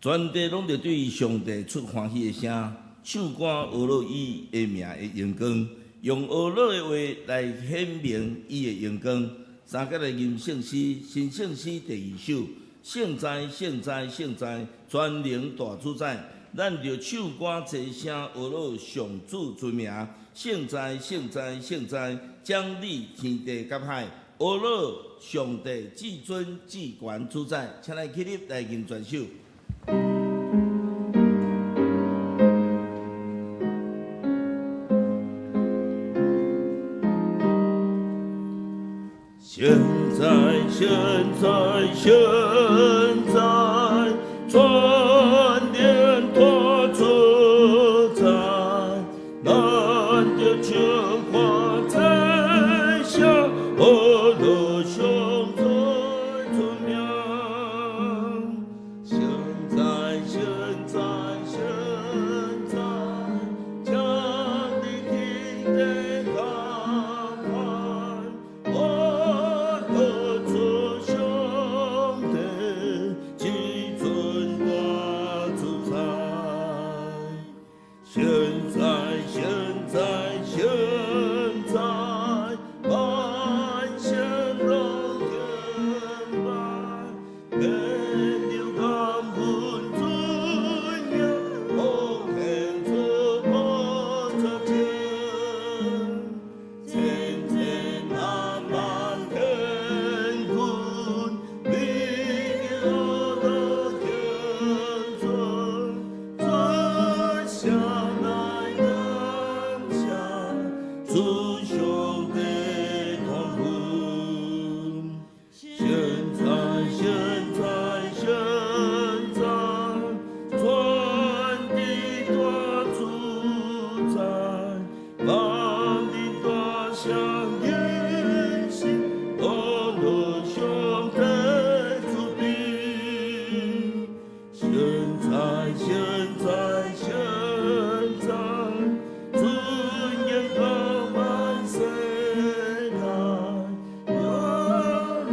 全地攏著對上帝出歡喜的聲，唱歌呵咾伊的名的榮光，用呵咾的話來顯明伊的榮光。三節來吟聖詩，新聖詩第二首，聖哉，聖哉，聖哉，全能大主宰，咱著唱歌齊聲呵咾上主尊名。聖哉，聖哉，聖哉，掌理天地佮海，呵咾上帝至尊至懸主宰，請咱起立來吟全首。聖哉，聖哉，聖哉，全能大主宰，咱著唱歌齊聲呵咾上主尊名。聖哉，聖哉，聖哉，掌理天地佮海，呵咾主上帝至尊大主宰。聖哉，聖哉，聖哉，萬聖攏敬拜，獻流感恩尊名，奉獻出寶座前，千千萬萬天軍，你呵咾天尊，尊聲來感謝主上帝同分。聖哉，聖哉，聖哉，全地大主宰，萬民大聲迎信，呵咾上帝慈悲。聖哉，聖哉，聖哉，尊榮高滿世界，耶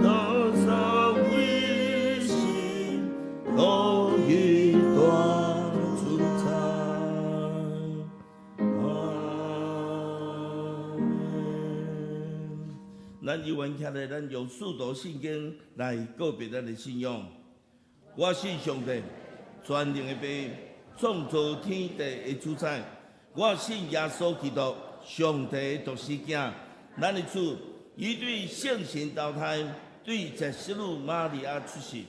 路撒為神，獨一大主宰。阿們。咱有緣徛來，咱用使徒信經來告白咱的信仰。我信上帝，全能的父，創造天地的主宰。我信耶穌基督，上帝的獨生囝，咱的主，伊對聖神投胎，對十聖女瑪利亞出世，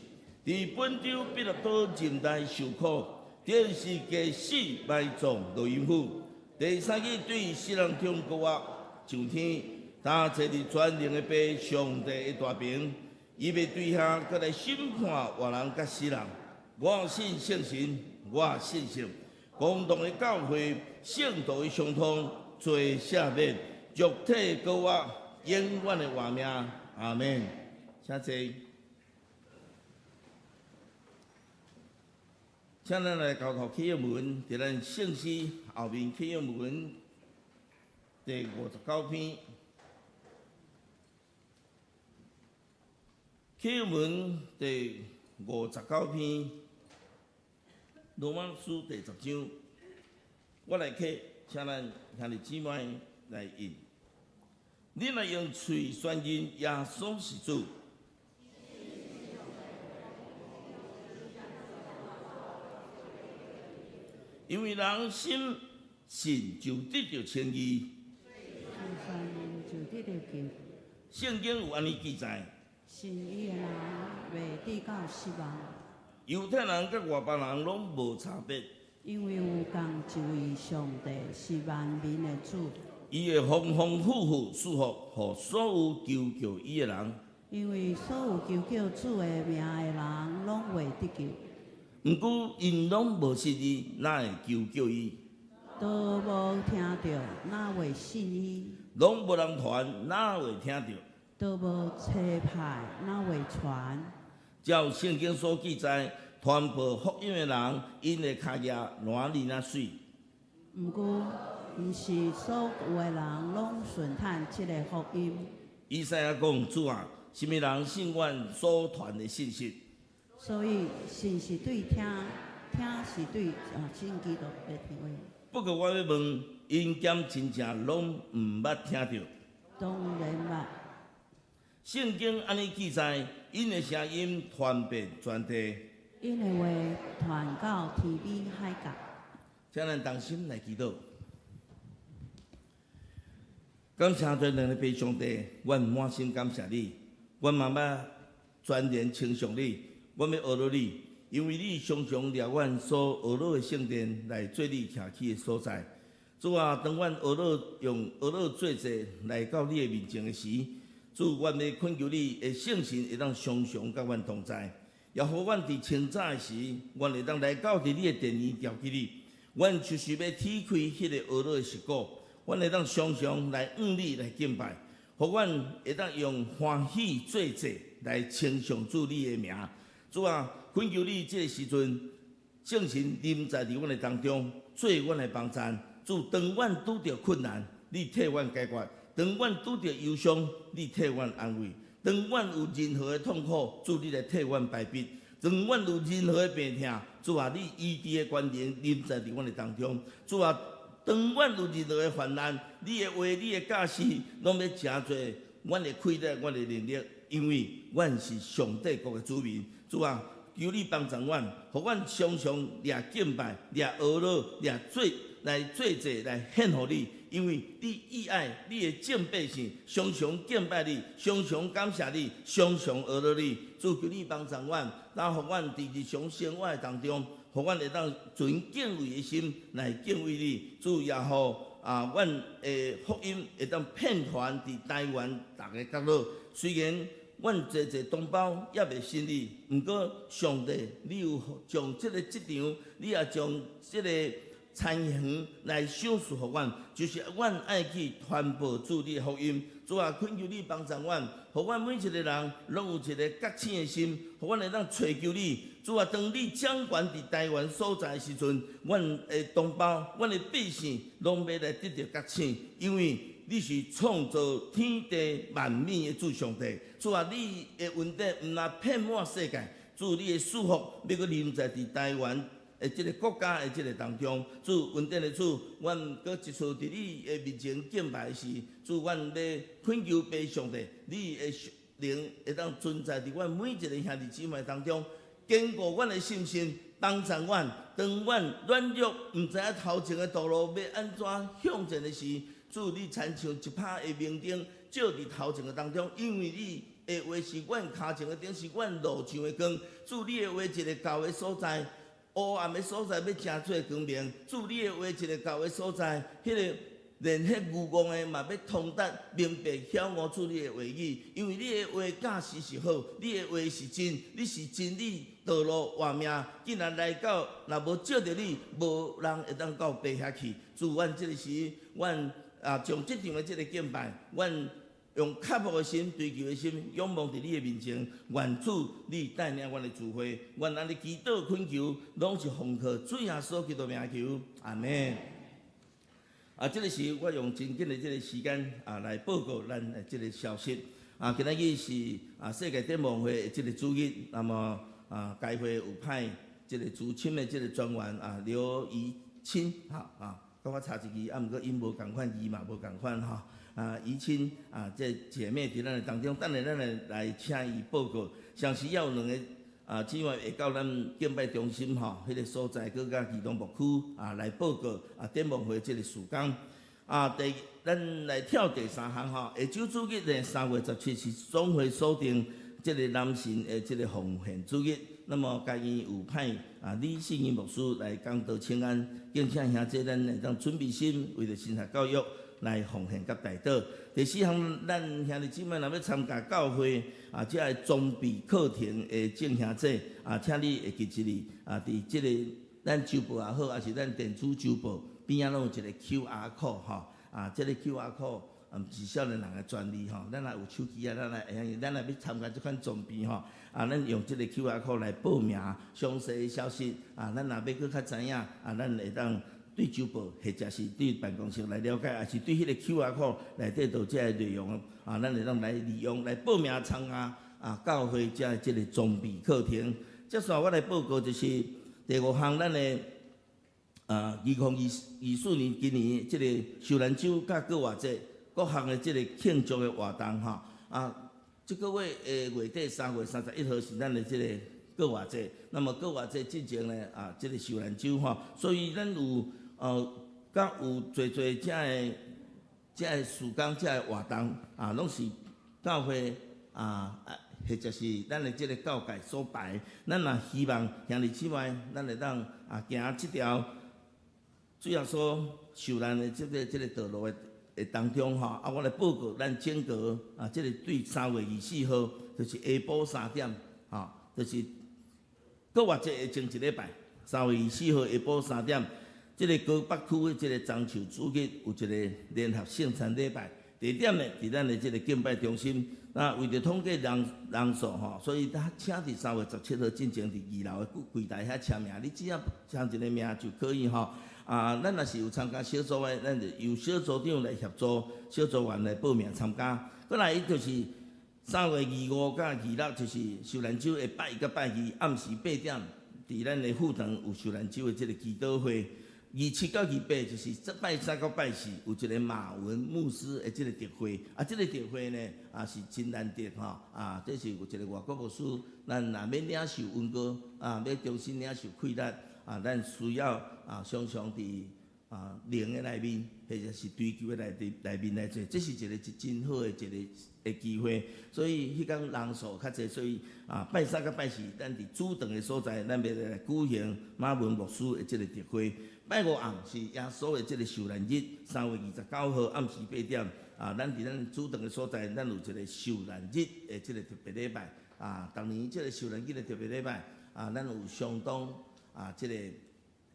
佇本丟彼拉多任內受苦，釘十字架死埋葬落陰府。第三日對死人中復活上天，他坐佇全能的父上帝的大爿，伊欲對遐閣來審判活人佮死人。我信聖神，我信聖公同的教會，聖徒的相通，罪赦免，肉體復活，永遠的活命。阿們。請坐。請咱來交託啟應文，佇咱聖詩後面啟應文第59篇。啟應文第59篇，羅馬書第10章，我來啟，請咱兄弟姊妹來印。恁若用喙宣認耶穌是主，因為人心信就得著稱義。相信就得著救。聖經有按呢記載。信伊的人袂致到失望。猶太人佮外邦人攏無差別。因為有仝一位上帝是萬民的主。伊會豐豐富富賜福，予所有求叫伊的人。因為所有求叫主的名的人，攏會得救。毋過𪜶攏無信伊，哪會求叫伊？都無聽著，哪會信伊？攏無人傳，哪會聽著？都無差派，哪會傳？照聖經所記載，傳報福音的人，𪜶的跤跡偌爾若媠。毋過，毋是所有的人攏順趁這个福音。以賽亞講：主啊，啥物人信阮所傳的信息？所以，信是對聽是對啊信基督的聽話。不過我欲問，𪜶敢真正攏毋捌聽著？當然捌。聖經按呢記載，𪜶的聲音傳遍全地。𪜶的話傳到天邊海角。請咱同心來祈禱。感謝全能的父上帝，阮滿心感謝你，阮嘛欲全然稱頌你，阮欲阿羅你，因為你常常掠阮所阿羅的聖殿來做你徛起的所在。主啊，當阮阿羅用阿羅做祭來到你的面前的時，主，阮欲懇求你的聖神會當常常佮阮同在，也予阮佇清早的時，阮會當來到佇你的殿裡朝見你。阮就是欲鐵開彼个阿羅的石鼓，阮會當常常來向你來敬拜，予阮會當用歡喜做祭來稱頌主你的名。主啊，懇求你這个時陣，聖神臨在佇阮的當中，做阮的幫贊。主，當阮拄著困難，你替阮解決；當阮拄著憂傷，你替阮安慰；當阮有任何的痛苦，主你來替阮排筆；當阮有任何的病痛，主啊，你醫治的權能臨在佇阮的當中。主啊，當阮有任何的患難，你的話、你的教示，攏欲成做阮的氣力、阮的能力，因為阮是上帝國的子民。主啊，求你幫助阮，予阮常常掠敬拜、掠阿羅、掠做來做祭來獻予你，因為你意愛你的眾百姓，常常敬拜你，常常感謝你，常常阿羅你。主，求你幫助阮，然後予阮佇日常生活的當中，予阮會當存敬畏的心來敬畏你。主，也予啊，阮的福音會當遍傳佇台灣逐个角落。雖然阮濟濟同胞猶未信你，毋過上帝，你有將這個職場，你也將這個田園來賞賜予阮，就是阮愛去傳播主你的福音。主啊，懇求你幫助阮，予阮每一個人攏有一个覺醒的心，予阮會當揣求你。主啊，當你掌權佇台灣所在的時陣，阮的同胞、阮的百姓，攏欲來得著覺醒，因為你是創造天地萬物的主上帝。主啊，你的恩典毋但遍滿世界，主你的祝福欲閣臨在佇台灣的這个國家的這个當中。主恩典的主，阮閣一次佇你的面前敬拜時，主，阮欲懇求父上帝，你的靈會當存在佇阮每一个兄弟姊妹當中，堅固阮的信心，幫助阮，當阮軟弱，毋知影頭前的道路欲按怎向前的時，主，你親像一拍的明燈，照佇頭前的當中，因為你的話是阮跤前的燈，是阮路上的光。主，你的話一个到的所在，烏暗的所在欲成做光明。主，你的話一个到的所在，彼个連彼愚戇的嘛欲通達明白曉悟主你的話語，因為你的話教示是好，你的話是真，你是真理、道路、活命。既然來到，若無藉著你，無人會當到父遐去。主，阮這个時，阮啊將這場的這个敬拜，阮用渴慕的心、追求的心，仰望佇你的面前，願主你帶領阮的聚會，阮按呢祈禱懇求，攏是奉靠主耶穌基督名求，阿們。啊，這个時我用真緊的這个時間啊，來報告咱的這个消息。啊，今仔日是啊世界展望會的這个主日，那麼啊，該會有派這个資深的這个專員啊劉怡清，哈啊，佮我差一字，啊，毋過𪜶無仝款字嘛，無仝款吼。啊，怡清啊，這姐妹佇咱的當中，等下咱來來請伊報告。上時猶有兩个啊，姊妹會到咱敬拜中心吼，彼个所在，閣佮兒童牧區啊來報告啊展望會這个事工。啊，咱來跳第三項吼，下週主日呢3月17是總會鎖定這个男神的這个奉獻主日。那麼該院有派啊李信義牧師來講道請安，敬請兄弟咱會當準備心，為著神學教育來奉獻佮代禱。第四項，咱兄弟姊妹若欲參加教會啊，這个裝備課程的眾兄弟啊，請你會記一下啊，佇這个咱週報也好，抑是咱電子週報邊仔攏有一个 QR code 吼，啊，這个 QR code 毋是少年人的專利吼，咱若有手機啊，咱來會曉，咱若欲參加這款裝備吼，啊，咱用這个 QR code 來報名，詳細的消息啊，咱若欲閣較知影啊，咱會當對週報或者是對辦公室來了解，抑是對彼个 QR code 內底都有這个內容啊，咱會當來利用來報名參加啊教會遮這个裝備課程。接下來我來報告就是，第五項，咱的2024年今年這個受難週佮復活節各項的這個慶祝的活動吼，這個月的月底3月31號是咱的這個復活節，那麼復活節進前呢，這個受難週吼，所以咱有佮有濟濟這個事工，這個活動啊，攏是教會啊，或者是咱的這個教界所排。咱若希望兄弟姊妹，咱會當行這條主耶穌受難的這個道路的當中吼，我來報告咱整個這個對3月24號，就是下晡3點，吼，就是復活節的前一禮拜，3月24號下晡三點，這個高北區的這個樟樹主日有一個聯合聖餐禮拜，地點呢，佇咱的這個敬拜中心。那為著統計人數吼，所以他請佇3月17號進前佇二樓的櫃台遐簽名，你只要簽一個名就可以吼。咱若是有參加小組的，咱就由小組長來協助小組員來報名參加。過來就是3月25佮26，就是受難週的拜一佮拜二暗時8點，佇咱的副堂有受難週的這個祈禱會。27到28就是這拜三佮拜四有一個馬文牧師的這個特會，這個特會呢，是真難得吼，這是有一個外國牧師，咱若欲領受恩膏，欲重新領受氣力，咱需要常常佇靈的內面，或者是追求的內面來做，這是一個真好的一個的機會。所以彼工人數較濟，所以拜三佮拜四，咱佇主堂的所在，咱欲來舉行馬文牧師的這個特會。拜五暗是耶穌的這個受難日，3月29號暗時8點，咱佇咱主堂的所在，咱有一個受難日的這個特別禮拜。逐年這個受難日的特別禮拜，咱有相當這個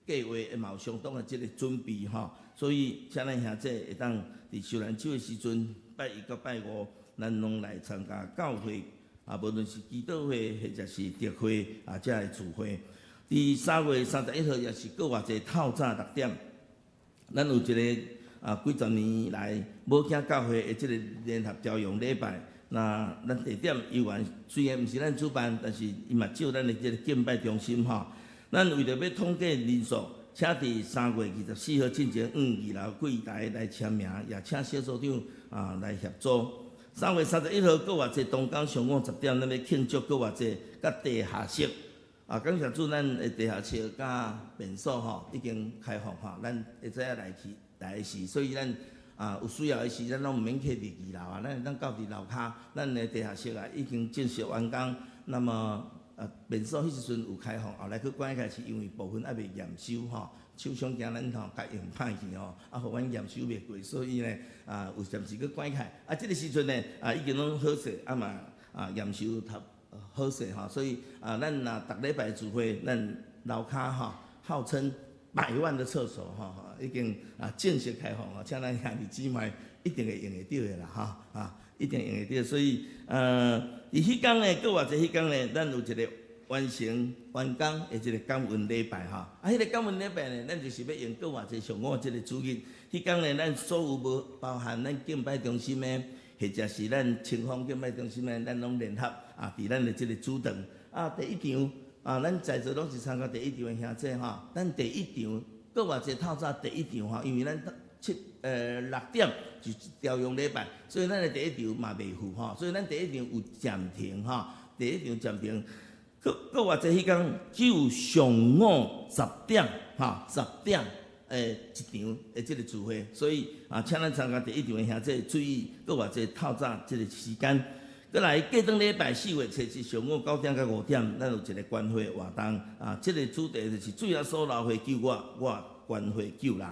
計劃，嘛有相當的這個準備吼。所以，請咱兄弟會當佇受難週的時陣，拜一佮拜五，咱攏來參加教會，無論是祈禱會或者是特會，這個聚會。佇3月31號也是復活節透早6點，咱有一個幾十年來母囝教會的這個聯合朝陽禮拜。那咱地點猶原雖然毋是咱主辦，但是伊嘛借咱的這個敬拜中心吼。咱為著欲統計人數，請佇3月24號進前，往二樓櫃台來簽名，也請小組長來協助。3月31號復活節當工上午10點，咱欲慶祝復活節佮地下室。感謝主，咱的地下室佮便所吼已經開放吼，咱會知影來去來的時，所以咱有需要的時，咱攏毋免客佇二樓啊，咱會當到佇樓跤，咱的地下室已經正式完工。那麼便所彼時陣有開放，後來閣關起來，是因為部分猶未驗收吼，廠商驚咱吼共用歹去吼，予阮驗收袂過，所以呢有暫時閣關起來。這個時陣呢已經攏好勢，嘛驗收頭好勢吼，所以咱若逐禮拜聚會，咱樓跤吼，號稱百萬的廁所吼，已經正式開放吼，請咱兄弟姊妹一定會用會著的啦吼，一定用會著。所以佇彼工呢，閣或者彼工呢，咱有一個完成完工的一個感恩禮拜吼。彼個感恩禮拜呢，咱就是欲用復活節上午這個主日。彼工呢，咱所有無包含咱敬拜中心的，或者是咱清風敬拜中心的，咱攏聯合佇咱的這個主堂。第一場咱在座攏是參加第一場的兄弟吼。咱第一場閣或者透早第一場吼，因為咱7、6點就朝陽禮拜，所以咱的第一場嘛袂赴吼，所以咱第一場有暫停吼，第一場暫停。閣或者彼工只有上午十點吼，十點一場的這個聚會，所以請咱參加第一場的兄弟注意，閣或者透早這個時間。閣來過轉禮拜4月7日上午9點到5點，咱有一個關懷活動，這個主題就是主耶穌流血救我，我捐血救人。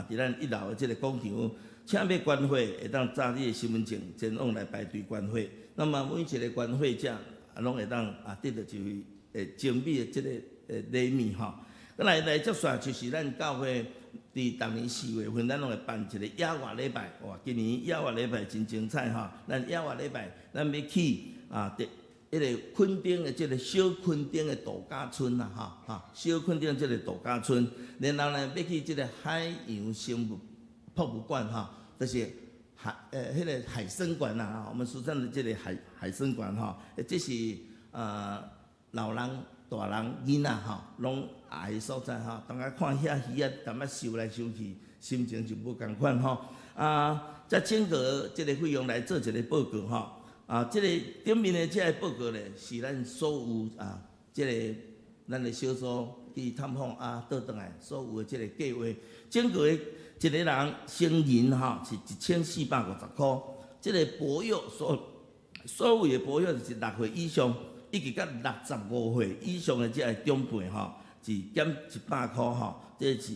佇咱一樓的這個廣場，請欲捐血會當紮你的身份證前往來排隊捐血。那麼每一個捐血者攏會當得到一份精美的這個禮物吼。閣來接續就是咱教會佇逐年4月份，咱攏會辦一個野外禮拜。哇，今年野外禮拜真精彩吼！咱野外禮拜，咱欲去佇彼個墾丁的這個小墾丁的度假村啦，吼吼，小墾丁這個度假村，然後呢，欲去這個海洋生物博物館吼，就是彼個海生館啦，我們俗稱的這個海生館吼，這是老人、大人、囡仔吼，攏愛的所在吼。當下看遐魚仔淡仔游來游去，心情就無仝款吼。啊，才整個這個費用來做一個報告吼。啊，這個頂面的這个報告咧，是咱所有啊，這个咱的小組去探訪啊，倒轉來所有的這个計劃，整個的一個人成人吼是1450箍。這个保育所謂的保育就是6歲以上，以及佮65歲以上的這个長輩吼，是減100箍吼，這是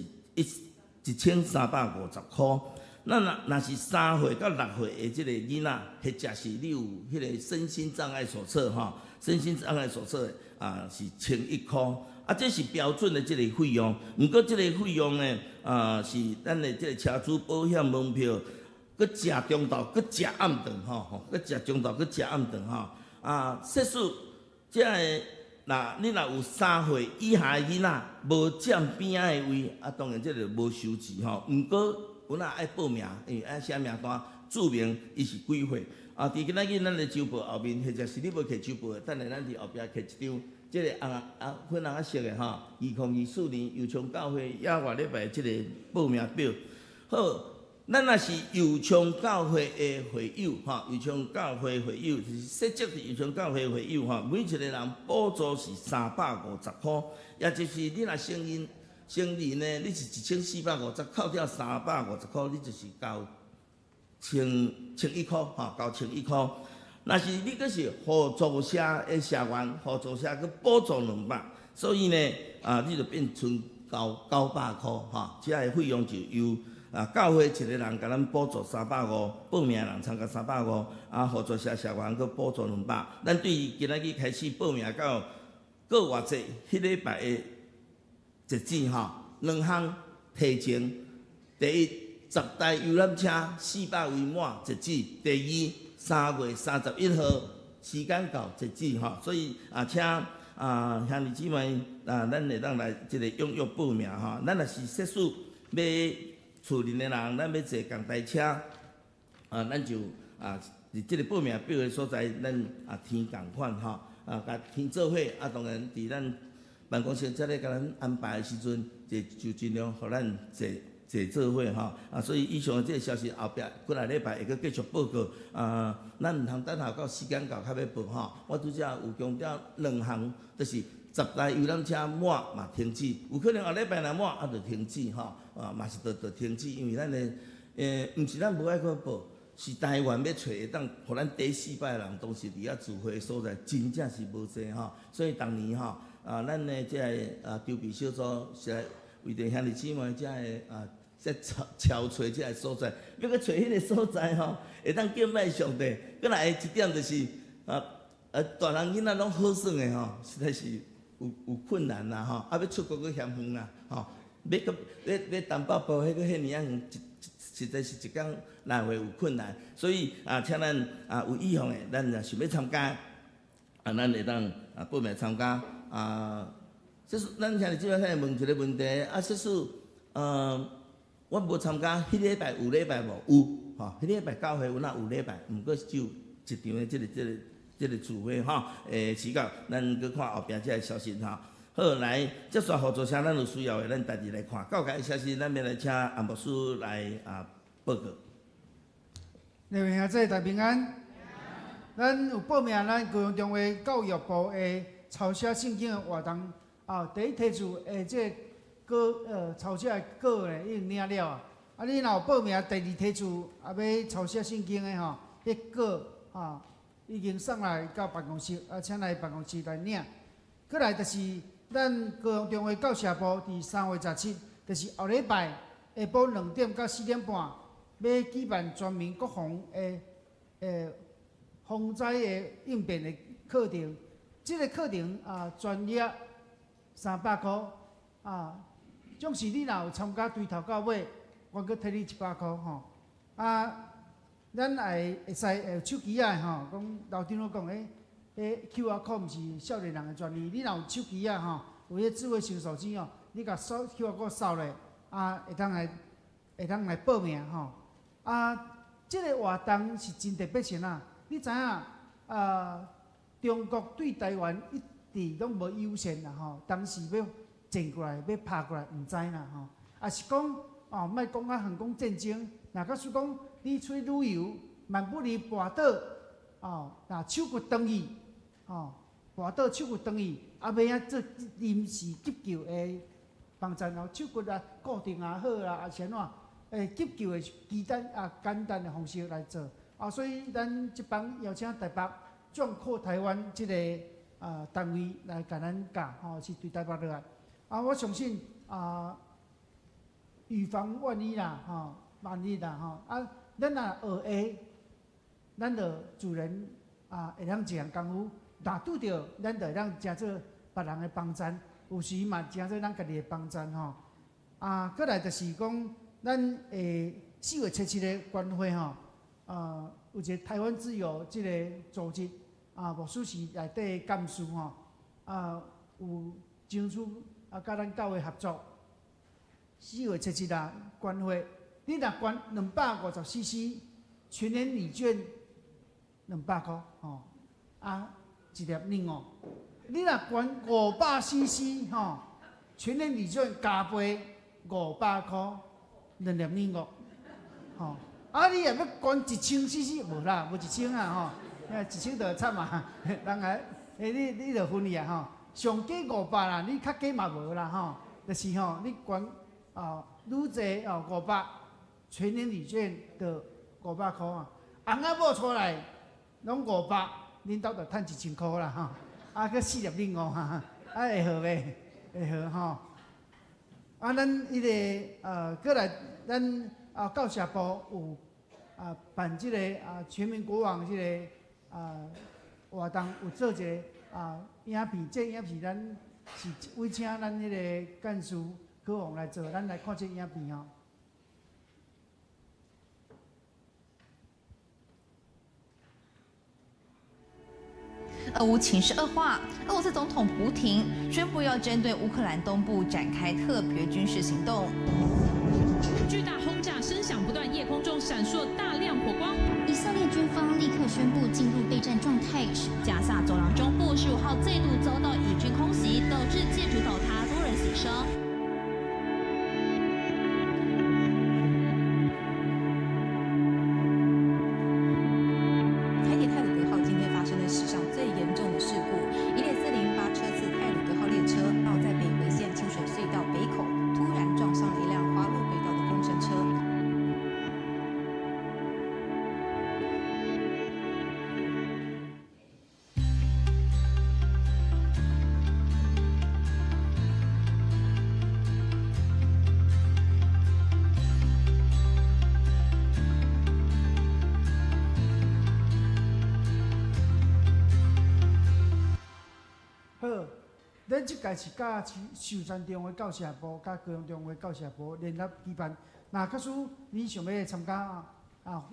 1350箍。咱若是3歲到6歲的這个囡仔，或者是你有彼个身心障礙手冊吼，身心障礙手冊啊是1100箍，啊這是標準的這个費用。毋過這个費用呢，啊是咱的這个車資保險門票，閣食中晝，閣食暗頓吼，閣食中晝，閣食暗頓吼。啊，設使這个若你若有3歲以下的囡仔，無佔邊仔的位，啊當然這个無收錢吼。毋過有哪愛報名，因為愛寫名單，註明伊是幾歲。啊，佇今仔日咱的周報後面，或者是你無摕周報的，等下咱佇後壁摕一張，這个紅啊粉紅仔色的吼，2024年右昌教會野外禮拜這个報名表。好，咱若是右昌教會的會友吼，右昌教會會友就是設籍佇右昌教會會友吼，每一個人補助是350箍，也就是你若成人成人呢，你是1450，扣掉三百五十箍，你就是交1100箍吼，交千一箍。若是你閣是互助社的社員，互助社閣補助200，所以呢，啊，你就變剩交900箍吼，這个費用就由啊教會一個人共咱補助三百五，報名人參加三百五，啊，互助社社員閣補助兩百。咱對今仔日開始報名到過活節彼禮拜的截止吼，兩項提前。第一，10台遊覽車400位滿截止；第二，3月31號時間到截止吼。所以啊，請啊兄弟姊妹啊，咱會當來這个踴躍報名吼。咱若是設使欲厝裡的人，咱欲坐仝台車啊，咱就啊佇這个報名表的所在，咱啊填仝款吼，啊共填做伙啊，當然佇咱辦公室這咧共咱安排的時陣，就盡量予咱坐坐做伙吼。啊，所以以上的這个消息後壁幾若禮拜會閣繼續報告。啊，咱毋通等候到時間到較欲報吼。我拄才有強調兩項，就是十台遊覽車滿嘛停止，有可能後禮拜若滿啊就停止吼，啊嘛是就停止，因為咱的毋是咱無愛閣報，是台灣欲揣會當予咱綴四擺的人，當時佇遐聚會的所在，真正是無濟吼。所以逐年吼，啊，咱的這个啊籌備小組是來為著兄弟姊妹這个啊，這敲敲揣這个所在，欲閣揣彼个所在吼，會當敬拜上帝。閣來一點就是啊啊，大人囡仔攏好耍的吼，實在是有困難啦吼。啊，欲出國閣嫌遠啦吼，欲閣欲欲東北部彼个遐爾仔遠，實在是一工來回有困難。所以啊，請咱啊有意向的，咱若想欲參加，啊，咱會當啊報名參加。啊，這是咱兄弟姊妹來問一个問題，啊，設使，我無參加，彼禮拜有禮拜無？有，吼，彼禮拜教會有哪有禮拜？毋過只有一場的這个聚會吼，時間，咱閣看後壁這个消息吼。好，來，這煞互助社咱有需要的，咱家己來看。教會消息，咱欲來請洪牧師來啊報告。兩位兄弟大平安。咱有報名咱高雄中會教育部的抄寫聖經的活動啊，第一梯次的這个稿抄寫的稿咧已經領了啊。啊，你若有報名第二梯次啊，欲抄寫聖經的吼，彼稿啊已經送來到辦公室，啊，請來辦公室來領。閣來就是咱高雄中會教社部佇3月17，就是後禮拜下晡2點到4點半，欲舉辦全民國防的防災的應變的課程。這个課程啊，全額300箍啊，總是你若有參加對頭到尾，我閣提你100箍吼。啊，咱會會使用手機仔吼，講老長老講，彼 QR code 毋是少年人的專利，你若有手機仔吼，有彼智慧型手機哦，你共掃 QR code 掃咧，啊，會當來報名吼。啊，這个活動是真特別性啊！你知影啊？中國對台灣一直攏無友善啦吼，當時欲戰過來，欲拍過來，毋知啦吼。抑是講哦，莫講較遠講戰爭，若假使講你出去旅遊，萬不離跋倒，哦，若手骨斷去，吼，跋倒手骨斷去，啊，欲按怎做臨時急救的幫贊哦，手骨啊固定也好啦，抑是按怎？急救的簡單啊簡單的方式來做啊，所以咱這擺邀請台北壯闊台灣這个單位來共咱教吼，是對台北落來啊，我相信啊，預防萬一啦，吼，萬一啦，吼啊，咱若學會，咱就自然啊會當一項功夫，若拄著，咱就會當成做別人的幫贊，有時嘛成做咱家己的幫贊吼。啊，閣來就是講，咱4月7日的關會吼，有一个台灣之友這个組織，啊，牧師是內底的幹事吼，啊，有爭取啊，佮咱教會合作。4月7日啊，關會，你若捐250 CC，全年禮券200箍吼，啊，一粒軟哦。你若捐500 CC 吼，全年禮券加倍500箍，兩粒軟哦，吼。啊，你若欲捐1000 CC，無啦，無一千啊吼，一千就慘啊，人來，你就分去啊吼。上低500啦，你較低嘛無啦吼，就是吼，你捐哦，愈濟哦500，全年禮券就500箍啊。翁仔某出來攏五百，恁兜就趁1000箍啦吼。啊，閣四粒軟哦，哈哈，啊會好袂？會好吼。啊，咱彼个閣來，咱啊教社部有啊辦這个啊全民國網這个啊活動，有做一个啊影片，這影片咱是委請咱彼个幹事柯王來做，咱來看這影片吼。俄烏情勢惡化，俄羅斯總統普廷宣布要針對烏克蘭東部展開特別軍事行動。巨大轟炸聲響不斷，夜空中閃爍大量火光。以色列軍方立刻宣布進入備戰狀態。加薩走廊中部15號再度遭到以軍空襲，導致建築倒塌，多人死傷。台鐵太魯閣號今天發生了史上最嚴重的事故，一列408車次太魯閣號列車到在北迴線清水隧道北口，突然撞上了一輛滑入軌道的工程車。好，咱這屆是佮壽山中的教社部、佮高雄中的教社部聯合舉辦。若假使你想欲參加啊，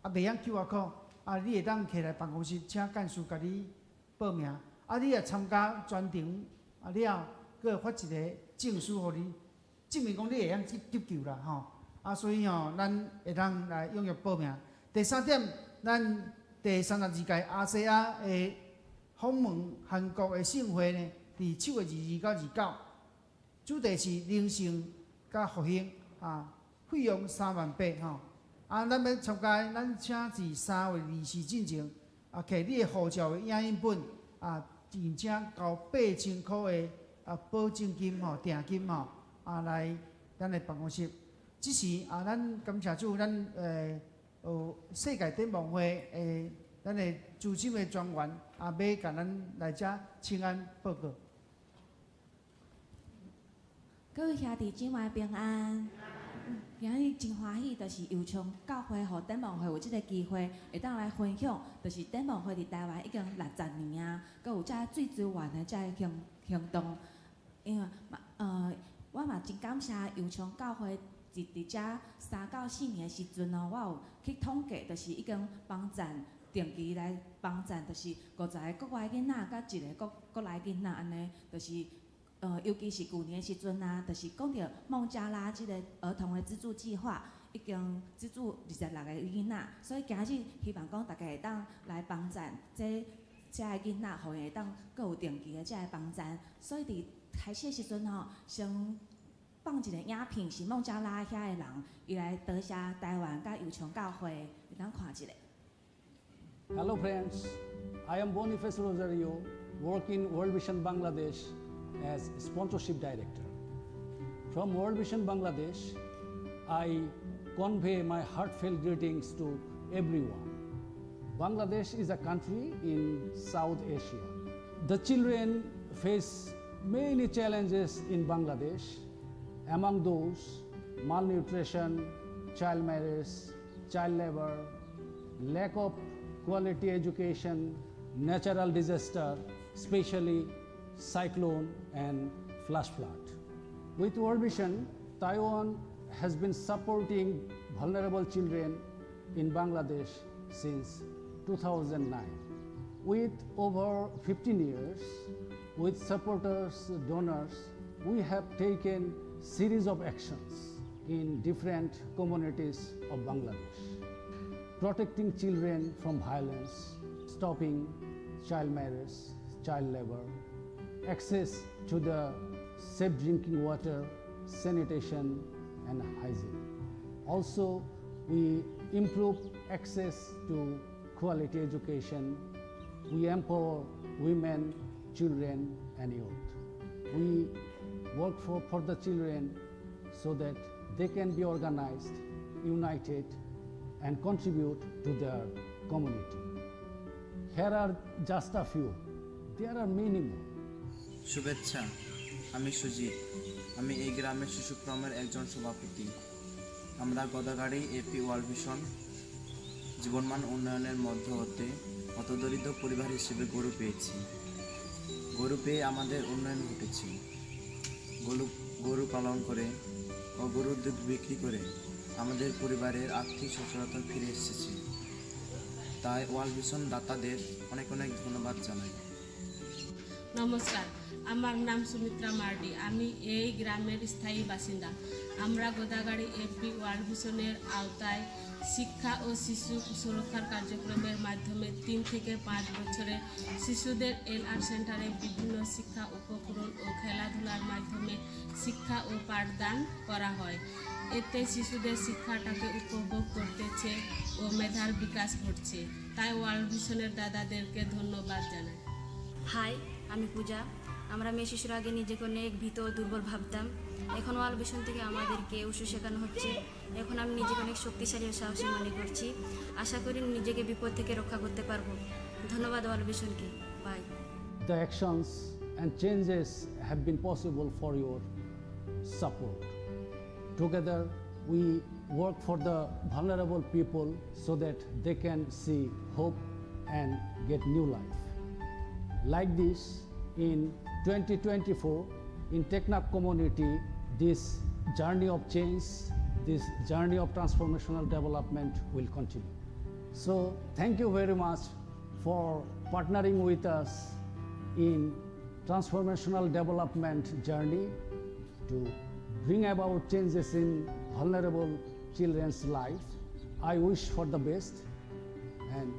袂曉 QR code 啊，你會當摕來辦公室請幹事共你報名。啊，你若參加全程啊了，閣會發一個證書予你，證明講你會曉急救啦吼。啊，所以吼，咱會當來踴躍報名。第三點，咱第32屆亞細亞的訪問韓國的盛會呢，佇7月22到29，主題是靈性佮復興啊，費用3萬8吼。啊，咱欲參加，咱請佇3月24進前啊，摕你的護照的影印本啊，而且交8000箍的啊保證金吼、訂金吼啊來咱的辦公室。這時啊，咱感謝主，咱有世界展望會的咱的資深的專員啊，欲共咱來遮請安報告。各位兄弟姊妹平安。今日真歡喜，就是右昌教會予展望會有這个機會，會當來分享，就是展望會佇台灣已經60年啊，閣有遮水資源的遮个行動。因為嘛，我嘛真感謝右昌教會佇遮3到4年的時陣哦，我有去統計，就是已經幫贊定期來幫贊，就是50個國外囡仔，佮一个國內囡仔按呢，就是尤其是舊年的時陣啊，就是講著孟加拉這個兒童的資助計劃，已經資助26個囡仔，所以今日希望講大家會當來幫贊這遮个囡仔，予𪜶會當閣有定期的遮个幫贊。所以佇開始的時陣吼，先放一個影片，是孟加拉遐的人，伊來多謝台灣佮右昌教會，會當看一下。 Hello friends, I am Boniface Rosario, work in World Vision Bangladesh as sponsorship director. From World Vision Bangladesh, I convey my heartfelt greetings to everyone. Bangladesh is a country in South Asia. The children face many challenges in Bangladesh. Among those, malnutrition, child marriage, child labor, lack of quality education, natural disaster, especially cyclone and flash flood. With World Vision, Taiwan has been supporting vulnerable children in Bangladesh since 2009. With over 15 years, with supporters, donors, we have taken series of actions in different communities of Bangladesh, protecting children from violence, stopping child marriage, child labor, access to the safe drinking water, sanitation and hygiene. Also, we improve access to quality education. We empower women, children and youth. We work for the children so that they can be organized, united, and contribute to their community. Here are just a few. There are many more. শুভেচ্ছা। আমি সুজিত। আমি এই গ্রামের শিশু ফোরামের একজন সভাপতি। আমরা গোদাগাড়ি AP world vision জীবনমান উন্নয়নের মধ্য হতে হতদরিদ্র পরিবার হিসেবে গরু পেয়েছি। গরু পেয়ে আমাদের উন্নয়ন ঘটেছে। গরু গরু পালন করে ও গরুর দুধ বিক্রি করে আমাদের পরিবারের আর্থিক সচ্ছলতা ফিরে এসেছে। তাই ওয়ার্ল্ড ভিশন দাতাদের অনেক অনেক ধন্যবাদ জানাই। নমস্কার, আমার নাম সুমিত্রা মার্ডি। আমি এই গ্রামের স্থায়ী বাসিন্দা। আমরা গোদাগাড়ি এফবি ওয়ার্ল্ড ভিশনের আওতায় শিক্ষা ও শিশু সুরক্ষার কার্যক্রমের মাধ্যমে 3 থেকে 5 বছরের শিশুদের এলআর সেন্টারে বিভিন্ন শিক্ষা উপকরণ ও খেলাধুলার মাধ্যমে শিক্ষা ও পাঠদান করা হয়। এতে শিশুদের শিক্ষাটাকে উপভোগ করতেছে ও মেধার বিকাশ ঘটছে। তাই ওয়ার্ল্ড ভিশনের দাদাদেরকে ধন্যবাদ জানাই। হাই, আমি পূজা। আমরা মেয়ে শিশুর আগে নিজেকে অনেক ভীত ও দুর্বল ভাবতাম। এখন ওয়ার্ল্ড ভিশন থেকে আমাদেরকে উশু শেখানো হচ্ছে। এখন আমি নিজেকে অনেক শক্তিশালী ও সাহসী মনে করছি। আশা করি নিজেকে বিপদ থেকে রক্ষা করতে পারবো। ধন্যবাদ ওয়ার্ল্ড ভিশনকে। By. The actions and changes have been possible for your support. Together, we work for the vulnerable people so that they can see hope and get new life. Like this, in 2024, in Teknaf community, this journey of change, this journey of transformational development will continue. So, thank you very much for partnering with us in transformational development journey to bring about changes in vulnerable children's life. I wish for the best and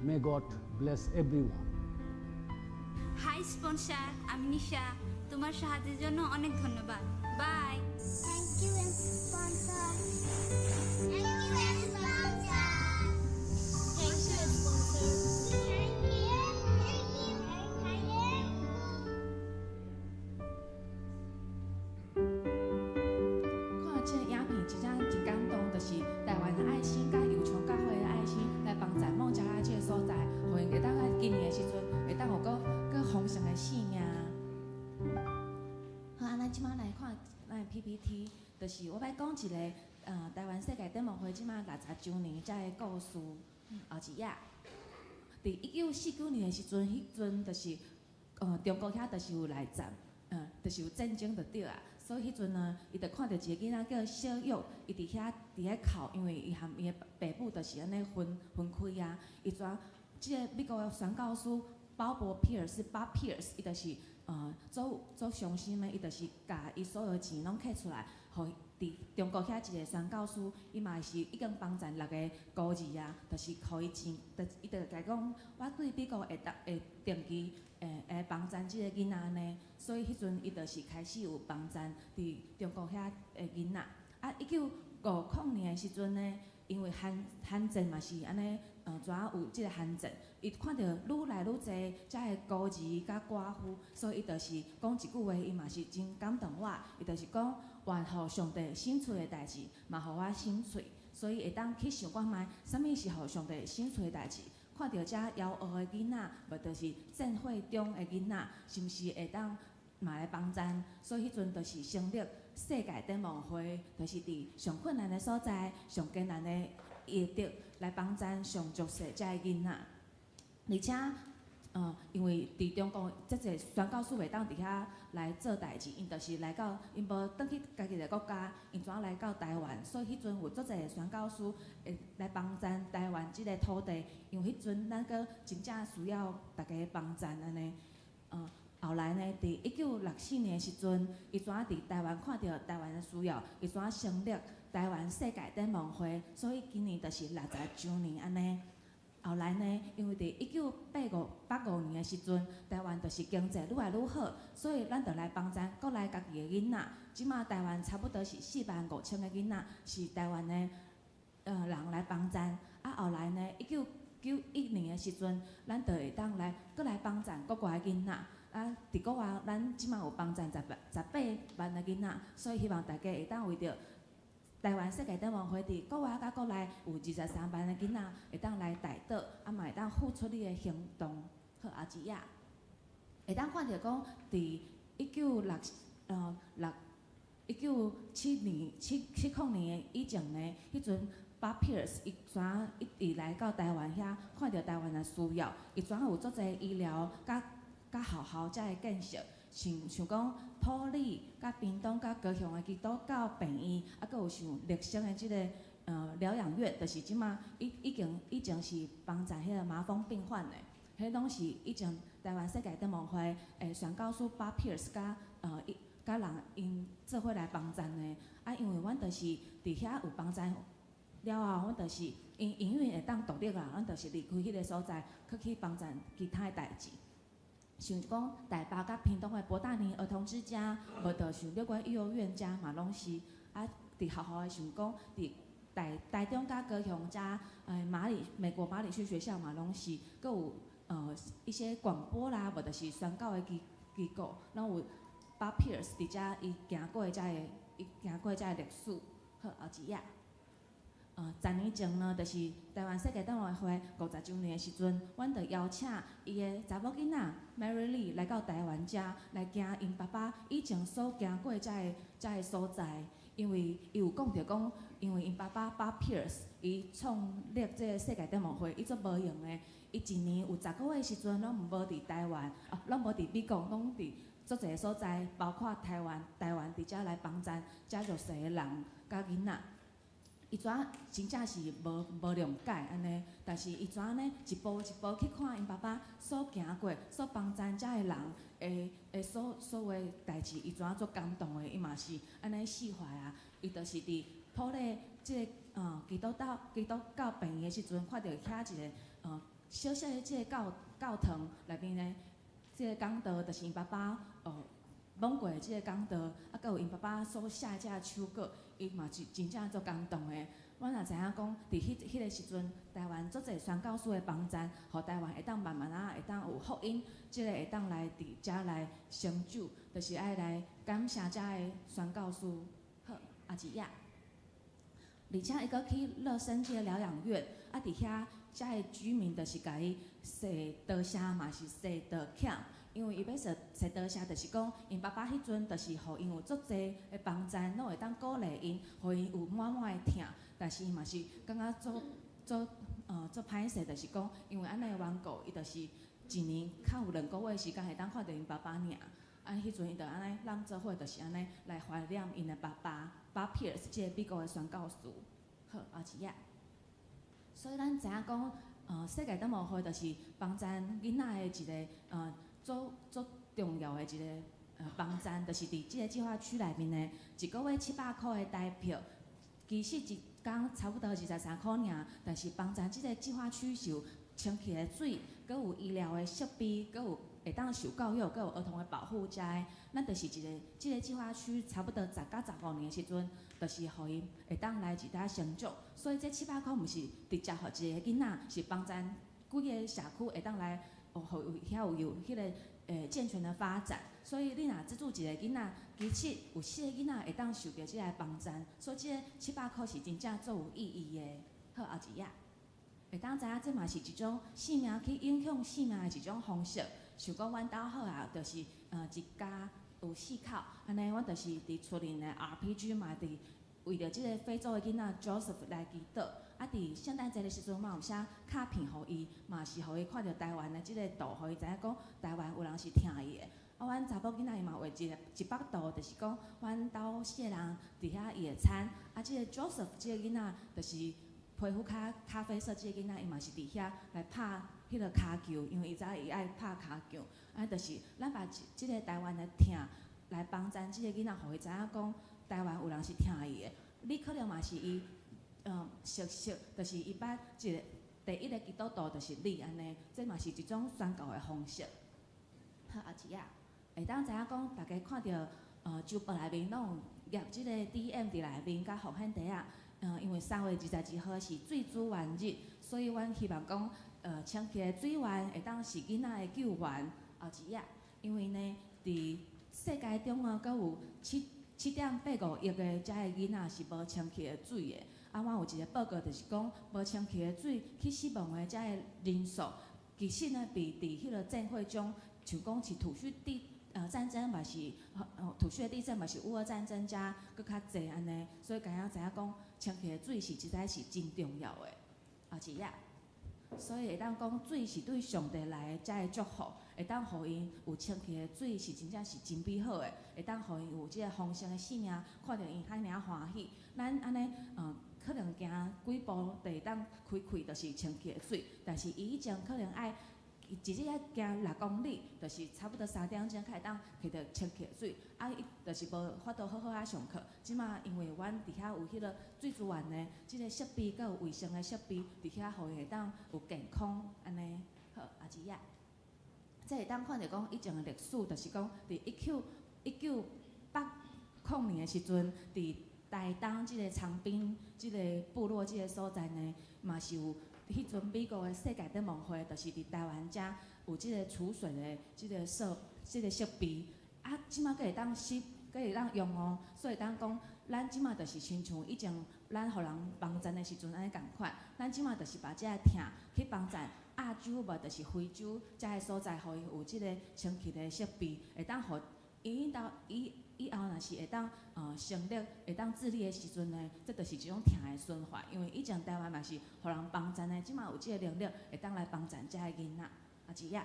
may God bless everyone. Hi sponsor, আমি নিশা। তোমার সাহায্যের জন্য অনেক ধন্যবাদ। By. Thank you, sponsor. Thank you, sponsor. Thank you, sponsor. Thank you. Thank you. Thank you. 看這個影片真正真感動，就是台灣的愛心佮右昌教會的愛心來幫助孟加拉這個所在，予𪜶會當喺今年的時陣會當有閣閣豐盛的生命。好，啊，咱這馬來看咱的 PPT，就是我欲講一個台灣世界展望會這馬60週年這个故事，後一頁。佇1949年的時陣，彼陣就是中國遐就是有內戰，就是有戰爭就對啊。所以彼陣呢，伊就看著一个囡仔叫小玉，伊佇遐哭，因為伊和伊的爸母就是按呢分分開啊。伊跩這个美國的宣教師鮑伯皮爾斯 Bob Pierce，伊就是足足傷心的，伊就是共伊所有錢攏摕出來，予佇中國遐一个宣教師，伊嘛是已經幫贊六个孤兒啊，就是予伊錢，就伊就共講，我對美國會當會定期會幫贊這个囡仔呢，所以彼陣伊就是開始有幫贊佇中國遐的囡仔。啊，1950年的時陣呢，因為韓戰嘛是按呢，怎有這个韓戰，伊看著愈來愈濟遮的孤兒佮寡婦，所以伊就是講一句話，伊嘛是真感動我。伊就是講，願予上帝心喙的代誌，嘛予我心喙，所以會當去想看覓，啥物是予上帝心喙的代誌。看著遮枵餓的囡仔，無就是戰火中的囡仔，是毋是會當嘛來幫贊？所以彼陣就是成立世界展望會，就是佇上困難的所在、上艱難的役地來幫贊上弱勢遮的囡仔。而且，因為佇中國遮濟宣教師袂當佇遐來做代誌，𪜶就是來到，𪜶無轉去家己的國家，𪜶怎來到台灣？所以彼陣有足濟宣教師會來幫贊台灣這个土地，因為彼陣咱閣真正需要大家幫贊按呢。後來呢，佇1964年的時陣，伊怎佇台灣看著台灣的需要，伊怎成立台灣世界展望會，所以今年就是60周年按呢。後來呢，因為佇1985年的時陣，台灣就是經濟愈來愈好，所以咱就來幫贊國內家己的囡仔。這馬台灣差不多是4萬5千個囡仔，是台灣的人來幫贊。啊，後來呢，1991年的時陣，咱就會當來閣來幫贊國外的囡仔。啊，佇國外，咱這馬有幫贊18萬個囡仔，所以希望大家會當為著台灣世界展望會佇國外佮國內有23萬个囡仔會當來代禱，啊嘛會當付出你的行動。好，阿姊仔，會當看著講，佇一九六六一九七年七七零年以前呢，彼陣 Bob Pierce 伊怎一直來到台灣遐，看著台灣的需要，伊怎有足濟醫療佮佮學校遮的建設。像像講埔里、佮屏東、佮高雄的基督教病院，啊，閣有像綠星的這个療養院，就是這馬已經以前是幫助彼个麻風病患的，彼攏是以前台灣世界展望會的宣教師 Bob Pierce 佮伊佮人𪜶做伙來幫贊的。啊，因為阮就是佇遐有幫贊了後，阮就是𪜶營運會當獨立啊，阮就是離開彼个所在，閣去幫贊其他的代誌。像講台北佮屏東的博大尼兒童之家，無就像六龜幼兒園遮嘛攏是啊，佇學校的像講佇台中佮高雄遮，美國馬里遜學校嘛攏是，閣有一些廣播啦，無就是宣教的機構，攏有 Bob Pierce 佇遮伊行過的遮个伊行過遮个歷史。好，後一頁。十年前呢，就是台灣世界展望會50周年的時陣，阮就邀請伊的查某囡仔 Mary Lee 來到台灣遮來行𪜶爸爸以前所行過遮个所在。因為伊有講著講，因為𪜶爸爸 Bob Pierce 伊創立這个世界展望會，伊足無閒的，伊一年有10個月時陣攏無佇台灣，啊，攏無佇美國，攏佇足濟所在，包括台灣，台灣佇遮來幫贊遮弱勢的人佮囡仔。伊怎真正是無諒解按呢，但是伊怎呢一步一步去看𪜶爸爸所行過、所幫贊遮的人的所有的代誌，伊怎足感動的，伊嘛是按呢釋懷啊。伊就是佇埔里這个基督教病院的時陣，看著遐一个小小的這个教堂內面呢，這个講道就是𪜶爸爸講過的這个講道，啊，閣有𪜶爸爸所寫的這个手稿，伊嘛是真正足感動的。阮也知影講，佇彼个時陣，台灣足濟宣教師的幫贊，予台灣會當慢慢仔會當有福音，這个會當來佇遮來成就，就是愛來感謝遮的宣教師。好，阿姊仔。而且伊閣去樂生這个療養院，啊，佇遐遮的居民就是共伊說多謝嘛，是說道歉。因為伊欲說說多謝，就是講𪜶爸爸彼陣就是予𪜶有足濟的幫贊，攏會當鼓勵𪜶，予𪜶有滿滿的疼。但是伊嘛是感覺足歹勢，就是講因為按呢的緣故，伊就是一年較有2個月時間會當看著𪜶爸爸爾。啊，彼陣伊就按呢，咱做伙就是按呢來懷念𪜶的爸爸，Bob Pierce 這个美國的宣教師。好，後一頁。所以咱知影講，世界展望會就是幫贊囡仔的一个足足重要的一个幫贊，就是佇這个計劃區內面呢，一個月700箍的台票，其實一工差不多23箍爾，但是幫贊這个計劃區是有清氣的水，閣有醫療的設備，閣有會當受教育，閣有兒童的保護遮的，咱就是一个這个計劃區，差不多10到15年的時陣，就是予𪜶會當來佇遮成長。所以這七百箍毋是直接予一个囡仔，是幫贊規个社區會當來，予遐有彼个健全的發展。所以你若資助一个囡仔，其實有四个囡仔會當受著這个幫贊。所以這个七百箍是真正足有意義的。好，後一頁。會當知影這嘛是一種生命去影響生命的一種方式。像講阮兜好啊，就是一家有四口，按呢，阮就是佇厝裡的 RPG 嘛，佇為著這个非洲的囡仔 Joseph 來祈禱。啊，佇聖誕節的時陣嘛有寫卡片予伊，嘛是予伊看著台灣的這个圖，予伊知影講台灣有人是疼伊的。啊，阮查某囡仔伊嘛畫一个一幅圖，就是講阮兜四個人佇遐野餐。啊，這个 Joseph 這个囡仔就是皮膚較咖啡色，這个囡仔伊嘛是佇遐來拍彼个跤球，因為伊知影伊愛拍跤球。啊，就是咱把這個台灣的疼來幫贊這個囡仔，予伊知影講台灣有人是疼伊的。你可能嘛是伊，熟悉，就是伊捌一个第一個基督徒就是你按呢，這嘛是一種宣告的方式。好，後一頁，會當知影講，大家看著周報內面攏有挹這個 DM 佇內面佮奉獻袋仔。因為3月22號是水資源日，所以阮希望講，清氣的水源會當是囡仔的救援。後一頁，因為呢，佇世界中啊，閣有7.85億个遮的囡仔是無清氣的水的。啊，阮有一個報告，就是講無清氣的水去死亡的遮的人數，其實呢，比佇彼个戰火中，像講是土敘地戰爭嘛是，土敘的地震嘛是烏俄戰爭遮閣較濟按呢，所以敢影知影講清氣的水是實在是真重要的。後一頁，所以會當講水是對上帝來的遮的祝福，會當予𪜶有清氣的水是真正是真美好的，會當予𪜶有這个豐盛的生命，看著𪜶遐爾仔歡喜。咱按呢，可能行幾步就會當開開，就是清氣的水，但是伊以前可能愛一日愛行6公里，就是差不多3點鐘才會當摕著清氣的水，啊，伊就是無法度好好仔上課。這馬因為阮佇遐有彼个水資源的這个設備，閣有衛生的設備，佇遐予伊會當有健康按呢。好，後一頁，這會當看著講以前的歷史，就是講佇1980年的時陣，佇台東這个長濱這个部落這个所在呢，嘛是有彼陣美國的世界展望會，就是佇台灣遮有這个儲水的這个設這个設備，啊，這馬閣會當使，閣會當用哦。所以當講，咱這馬就是親像以前咱予人幫贊的時陣按呢仝款，咱這馬就是把這个疼去幫贊亞洲，無就是非洲遮个所在，予伊有這个清氣的設備，會當予伊𪜶以以後若是會當成立會當自立的時陣呢，這就是一種疼的循環。因為以前台灣嘛是予人幫贊的，這馬有這个能力會當來幫贊遮个囡仔。啊，一頁，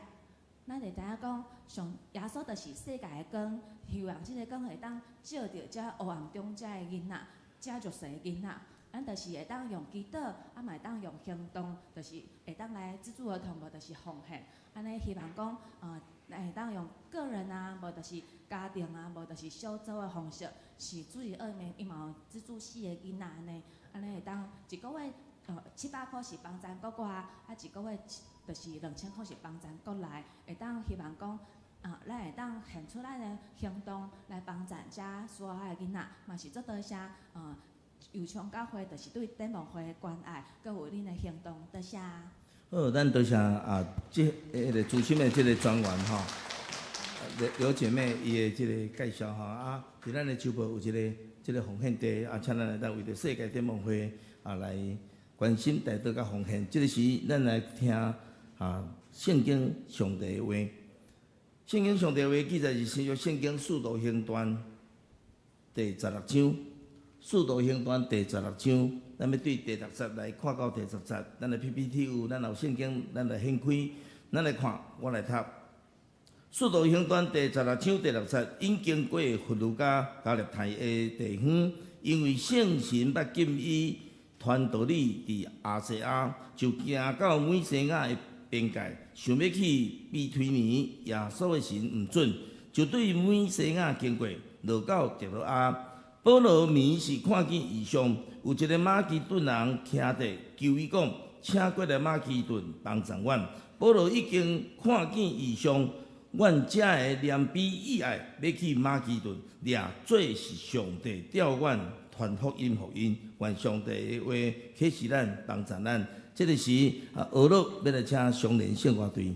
咱會知影講，上耶穌就是世界的光，希望這个光會當照著遮黑暗中遮个囡仔，遮弱勢的囡仔。咱就是會當用祈禱，啊嘛會當用行動，就是會當來資助兒童，無就是奉獻。按呢希望講，會當用個人啊，無就是家庭啊，無就是小組的方式，是主日學面伊嘛有資助四个囡仔按呢，按呢會當一個月700箍是幫贊國外，啊一個月就是2000箍是幫贊國內，會當希望講，啊，咱會當獻出咱的行動來幫贊遮需要的囡仔，嘛是足多謝，右昌教會就是對展望會的關愛，閣有恁的行動，多謝。好，咱多謝啊，這彼个資深的這个專員吼，劉姐妹伊的這个介紹吼啊，佇咱的周報有一个這个奉獻袋啊，請咱來當為著世界展望會啊來關心代禱佮奉獻。這个時，咱來聽啊聖經上帝的話。聖經上帝的話記載是新約聖經使徒行傳第十六章。使徒行傳第十六章，咱欲對第六節來看到第十節。咱的 PPT 有，咱有聖經，咱來掀開，咱來看，我來讀。使徒行傳第十六章第六節，𪜶經過弗呂家加勒泰的地方，因為聖神捌禁伊傳道理佇亞細亞，就行到米西亞的邊界，想欲去庇推尼，耶穌的神毋准，就對米西亞經過，落到特羅亞。保羅暝時看見異象，有一个馬其頓人徛佇求伊講，請過來馬其頓幫贊阮。保羅已經看見異象，阮才會憐悲意愛，欲去馬其頓，掠做是上帝調阮傳福音予𪜶。願上帝的話啟示咱，幫助咱。這个時啊，俄洛欲來請雙連聖歌隊。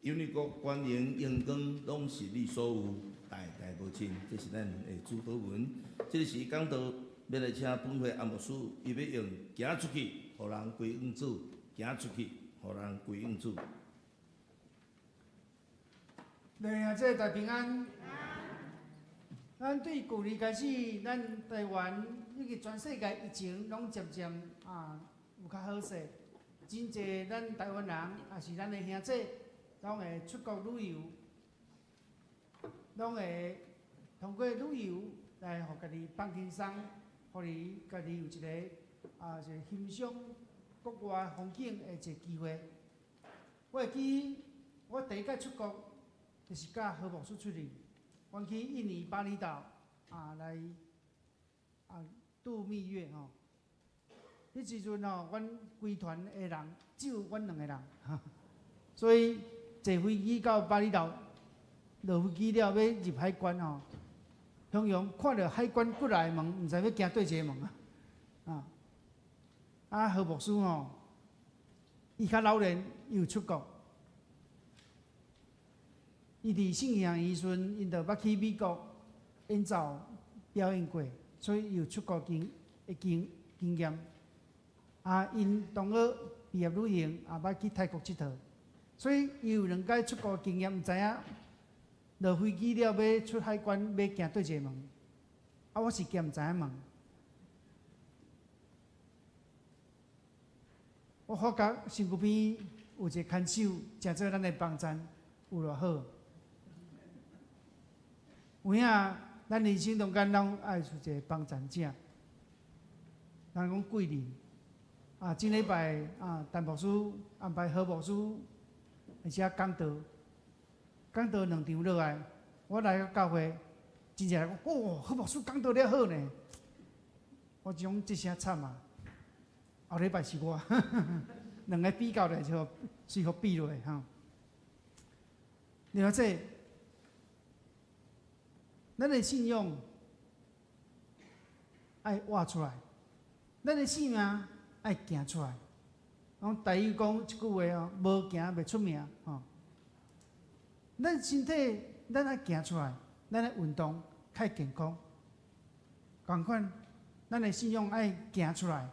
因為國權榮榮光攏是你所有，代代無盡。這是咱的主禱文。這个時講道欲來請本會阿牧師，伊欲用行出去，予人歸向主；行出去，予人歸向主。來兄姊大平安。咱對舊年開始，咱台灣以及全世界疫情攏漸漸啊有較好勢，真濟咱台灣人也是咱的兄姊，攏會出國旅遊，攏會通過旅遊來予家己放輕鬆，予你家己有一個啊一個欣賞國外風景的一個機會。我會記我第一擺出國，就是佮何牧師出去，阮去印尼巴厘島啊來啊度蜜月吼。彼時陣吼，阮規團的人只有阮兩個人，所以坐飛機到巴厘島，落飛機了欲入海關吼，雄雄看著海關過來的門，毋知欲行佗一个門啊！啊，啊何牧師吼，伊較老練，伊有出國，伊佇聖嬰的時陣，𪜶就捌去美國演奏表演過，所以伊有出國經的經經驗。啊，𪜶同學畢業旅行也捌去泰國𨑨迌，所以伊有兩擺出國經驗，毋知影落飛機了欲出海關欲行佗一个門，啊，我是行毋知影門。我發覺身軀邊有一個牽手，誠做咱的幫贊有偌好。有影，咱人生中間攏愛有一個幫贊者，人講貴人。啊，這禮拜啊，陳牧師安排何牧師佇遮講道，講道兩場落來，我來到教會，真濟人講，哦，何牧師講道了好呢。我講這聲慘啊！後禮拜是我，兩个比較咧就隨予比落去吼。另外這，咱的信仰愛活出來，咱的生命愛行出來。講台語講一句話哦，無行袂出名吼。咱身體咱愛行出來，咱愛運動較健康。仝款，咱的信仰愛行出來，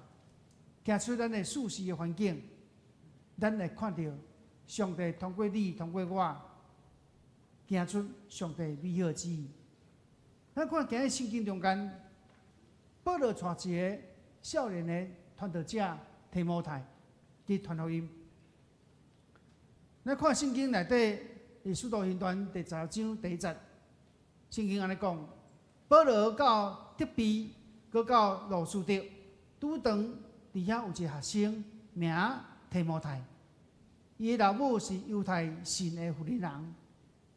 行出咱的舒適的環境，咱會看著上帝通過你，通過我，行出上帝美好旨意。咱看今日聖經中間，保羅帶一个少年的傳道者提摩太去傳福音。咱看聖經內底，佇使徒行傳第十章第一節，聖經按呢講：保羅到德庇，閣到路司得，拄著佇遐有一个學生名提摩太，伊的老母是猶太信的婦人人，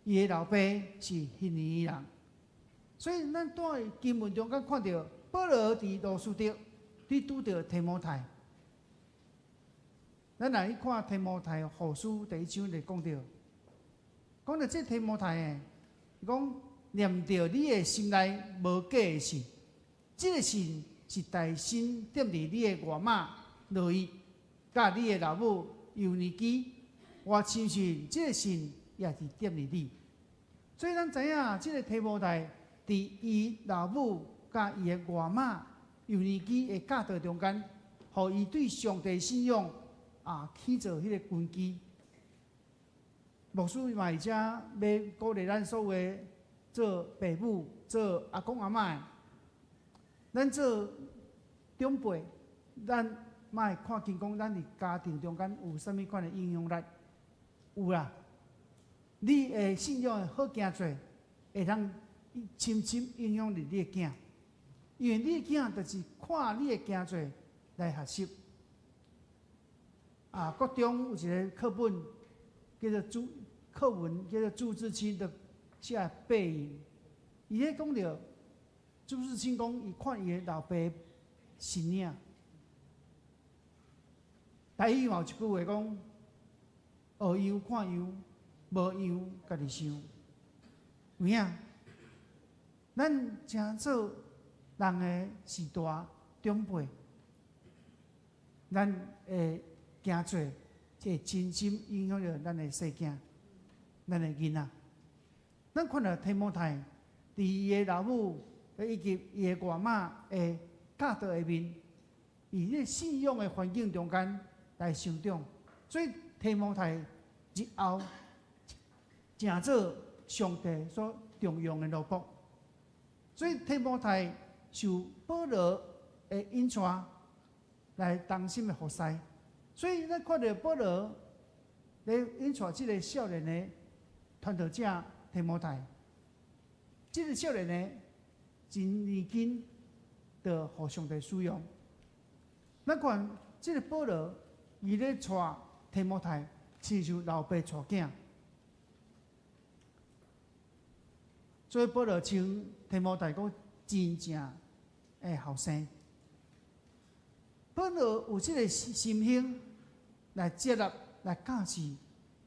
伊的老爸是希利尼人。所以咱佇經文中間看著保羅佇路司得，佇拄著提摩太。咱來去看提摩太後書第一章來講著，講著這提摩太的，講念著你的心內無假的信，這个信是代先踮佇你的外媽羅伊，佮你的老母尤尼基，我深信這个信也是踮佇你。所以咱知影，這个提摩太佇伊老母佮伊的外媽尤尼基的教導中間，予伊對上帝信仰啊起做彼个根基。牧師嘛，而且欲鼓勵咱所有做爸母、做阿公阿嬤的，咱做長輩，咱嘛會看見講，咱佇家庭中間有啥物款的影響力？有啦，你的信仰的好行做，會當深深影響佇你的囝，因為你的囝就是看你的行做來學習。啊，國中有一个課本叫做朱課文，叫做朱自清的寫的《背影》。伊咧講著朱自清講，伊看伊的老爸身影。台語嘛有一句話講：學樣看樣，無樣家己想。有影？咱誠做人的序大長輩，咱會行做，會真深影響著咱的細囝、咱的囡仔。咱看著提摩太，佇伊的老母以及伊的外媽的教導下面，佇這个信仰的環境中間來成長，所以提摩太日後成做上帝所重用的奴僕。所以提摩太受保羅的引帶來同心的服侍。所以咱看著保羅咧引帶這个少年的傳道者提摩太，這个少年的真年輕，就予上帝使用。咱看這个保羅，伊咧帶提摩太，親像老爸帶囝。所以保羅稱提摩太講真正的後生。保羅有這个心胸來接納、來教示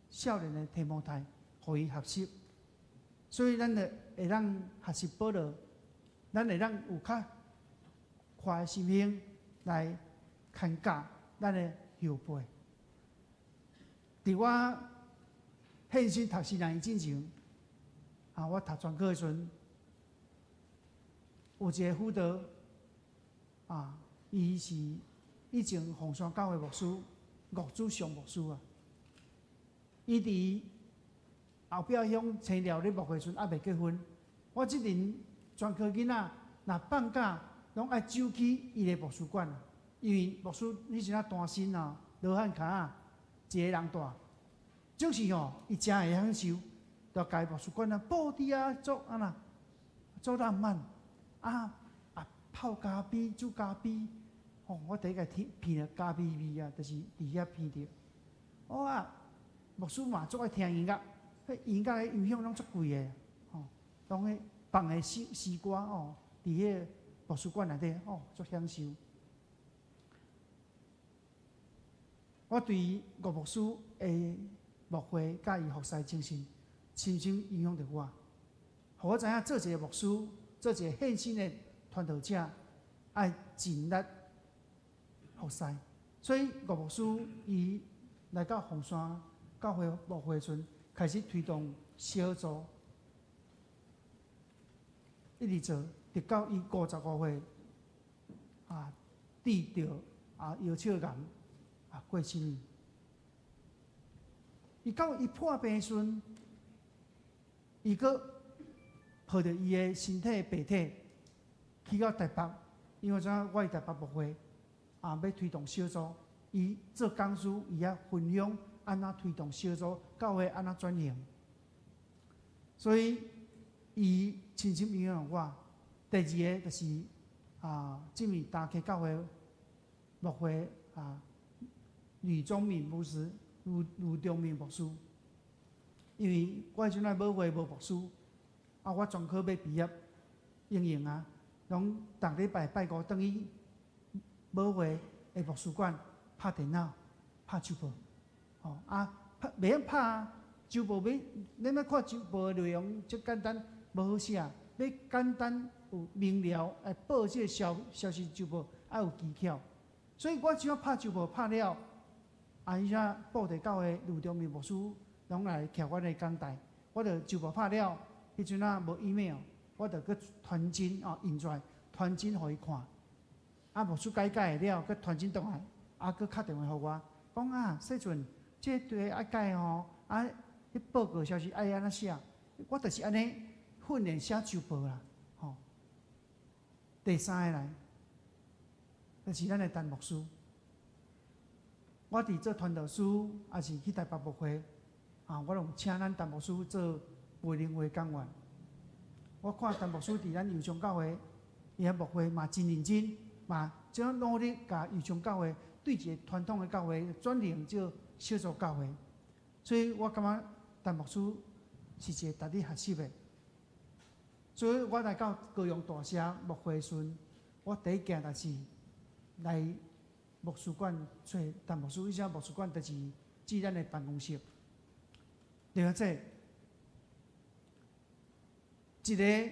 少年的提摩太，予伊學習。所以咱就會當學習保羅，咱會當有較寬的心胸來牽教咱的後輩。佇我獻身讀神學院進前，啊，我讀專科的時陣，有一个輔導，啊，伊是以前鳳山教會牧師吳祖祥牧師啊。伊佇後壁鄉青寮咧牧會時陣，猶未結婚。我這陣專科囡仔，若放假攏愛走去伊的牧師館，因為牧師彼陣仔單身啊，羅漢跤仔，一个人蹛，總是吼，伊誠會享受，就共牧師館啊布置啊，足按怎，足浪漫，啊啊泡咖啡、煮咖啡，吼，我第一个聽聞著咖啡味啊，就是佇遐聞著。我啊，牧師嘛足愛聽音樂，彼音樂的音響攏足貴的，吼，攏彼放的詩詩歌吼，佇彼个牧師館內底吼，足享受。我對吳牧師的牧會佮伊服侍精神，深深影響著我。予我知影做一个牧師，做一个獻身的傳道者，愛盡力服侍。所以吳牧師伊來到鳳山教會牧會時陣，開始推動小組，一直做，直到伊55歲啊，得著啊腰鞘癌啊過身。伊到伊破病時陣，伊閣抱著伊的身體病體去到台北，因為怎我佇台北牧會啊，欲推動小組，伊做講師，伊遐分享按怎推動小組，教會按怎轉型。所以伊深深影響我。第二个就是啊，這位大溪教會牧會啊，呂忠敏牧師、呂呂忠敏牧師，因為我彼陣仔母會無牧師，啊，我專科欲畢業，應用啊，攏逐禮拜拜五轉去母會的牧師館拍電腦、拍週報，吼啊，拍袂曉拍啊，週報欲，你欲看週報的內容足簡單，無好寫，欲簡單有明了來報這个消消息週報愛有技巧，所以我只要拍週報拍了，啊，彼陣布袋教會呂忠敏牧師攏來徛阮的講台，我就週報拍了，彼陣仔無 email，我就閣傳真哦印出來，傳真予伊看，啊，牧師改改了，閣傳真轉來，啊，閣敲電話予我，講啊，世俊，這個愛改吼，啊，彼報告消息愛按怎寫，我就是按呢訓練寫週報啦，吼。第三个來，就是咱的陳牧師。我佇做傳道師，抑是去台北牧會，啊，我攏請咱陳牧師做培靈會講員。我看陳牧師佇咱右上教會，伊遐牧會嘛真認真，嘛怎努力共右上教會對一个傳統的教會轉型做小組教會。所以我感覺陳牧師是一个值得學習的。所以我來到高雄大社牧會時陣，我第一件代誌來牧師館揣陳牧師，伊遮牧師館就是指咱的辦公室。另外，這一个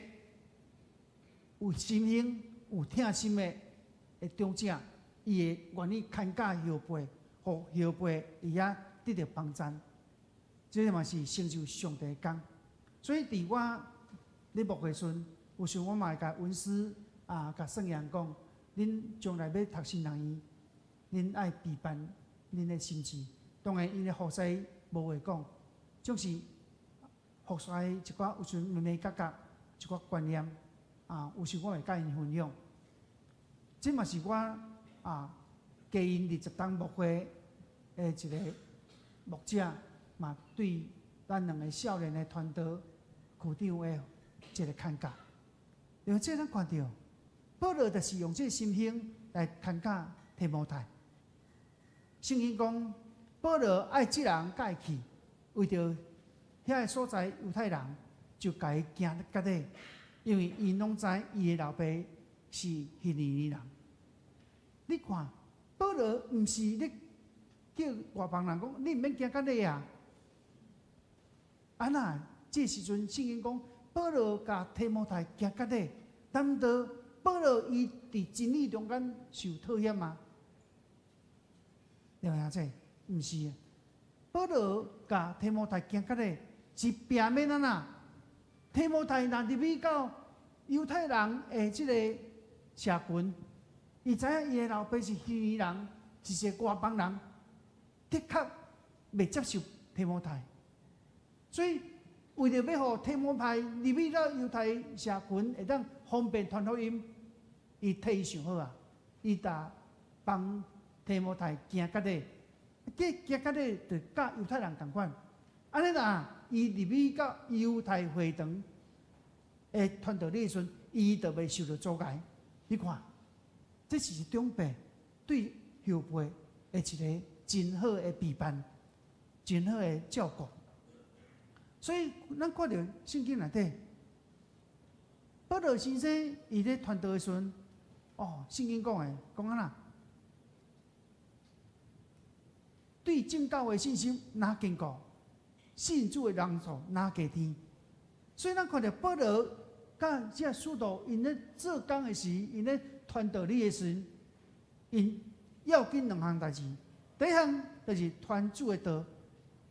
有心胸、有疼心的的長者，伊會願意牽教後輩，予後輩會曉得著幫贊，這個嘛是成就上帝的工。所以，佇我咧牧會時陣，有時我嘛會共文師啊，共聖言講，恁將來欲讀神學院，恁愛備辦恁的心志。當然，𪜶的服侍無話講，總是服侍一寡有時眉眉角角一寡觀念啊，有時我會佮𪜶分享。這嘛是我啊，經營20冬牧會的一个牧者，嘛對咱兩个少年的傳道區長的一个牽教。因為這咱看著，保羅就是用這个心胸來牽教提摩太。聖經講，保羅愛這人佮伊去，為著遐个所在猶太人就共伊驚割禮，因為𪜶攏知伊的老爸是希利尼人。你看，保羅毋是咧叫外邦人講，你毋免驚割禮啊。啊那，這時陣聖經講，保羅共提摩太行割禮，難道保羅伊佇真理中間受妥協嗎？了解這？毋是啊。保羅共提摩太行割禮，是避免按怎？提摩太若入去到猶太人的這个社群，伊知影伊的老爸是希利尼人，是一个外邦人，的確袂接受提摩太。所以為著欲予提摩太入去到猶太社群，會當方便傳福音，伊替伊想好啊，伊就幫提摩太行割禮，這行割禮就佮猶太人仝款。按呢啦，伊入去到猶太會堂的傳道的時陣，伊就袂受著阻礙。你看，這是長輩對後輩的一个真好的陪伴，真好的照顧。所以，咱看著聖經內底，保羅先生伊咧傳道的時陣，哦，聖經講的講按怎？對正教的信心若堅固，信主的人數若加添。所以咱看著保羅佮這使徒𪜶咧做工的時，𪜶咧傳道理的時，𪜶要緊兩項代誌。第一項就是傳主的道，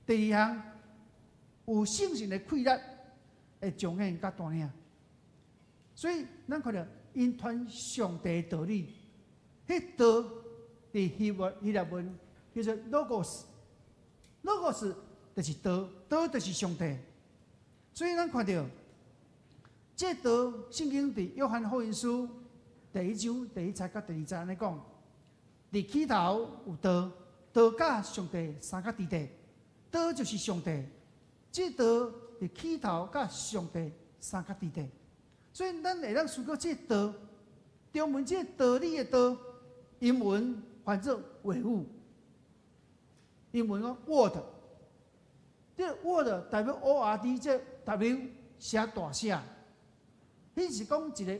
第二項。有聖神的氣力會彰顯佮帶領。所以咱看著𪜶傳上帝的道理，彼道佇希臘文叫做 logos，logos 就是道，道就是上帝。所以咱看著這道，聖經佇約翰福音書第一章第一節佮第二節按呢講，佇起頭有道，道佮上帝相佮佇底，道就是上帝。這道佇起頭佮上帝相佮佇底，所以咱會當思考這道，中文這道理的道，英文翻做話語，英文講 word，這 word 代表 O R D，這 W 寫大寫，彼是講一個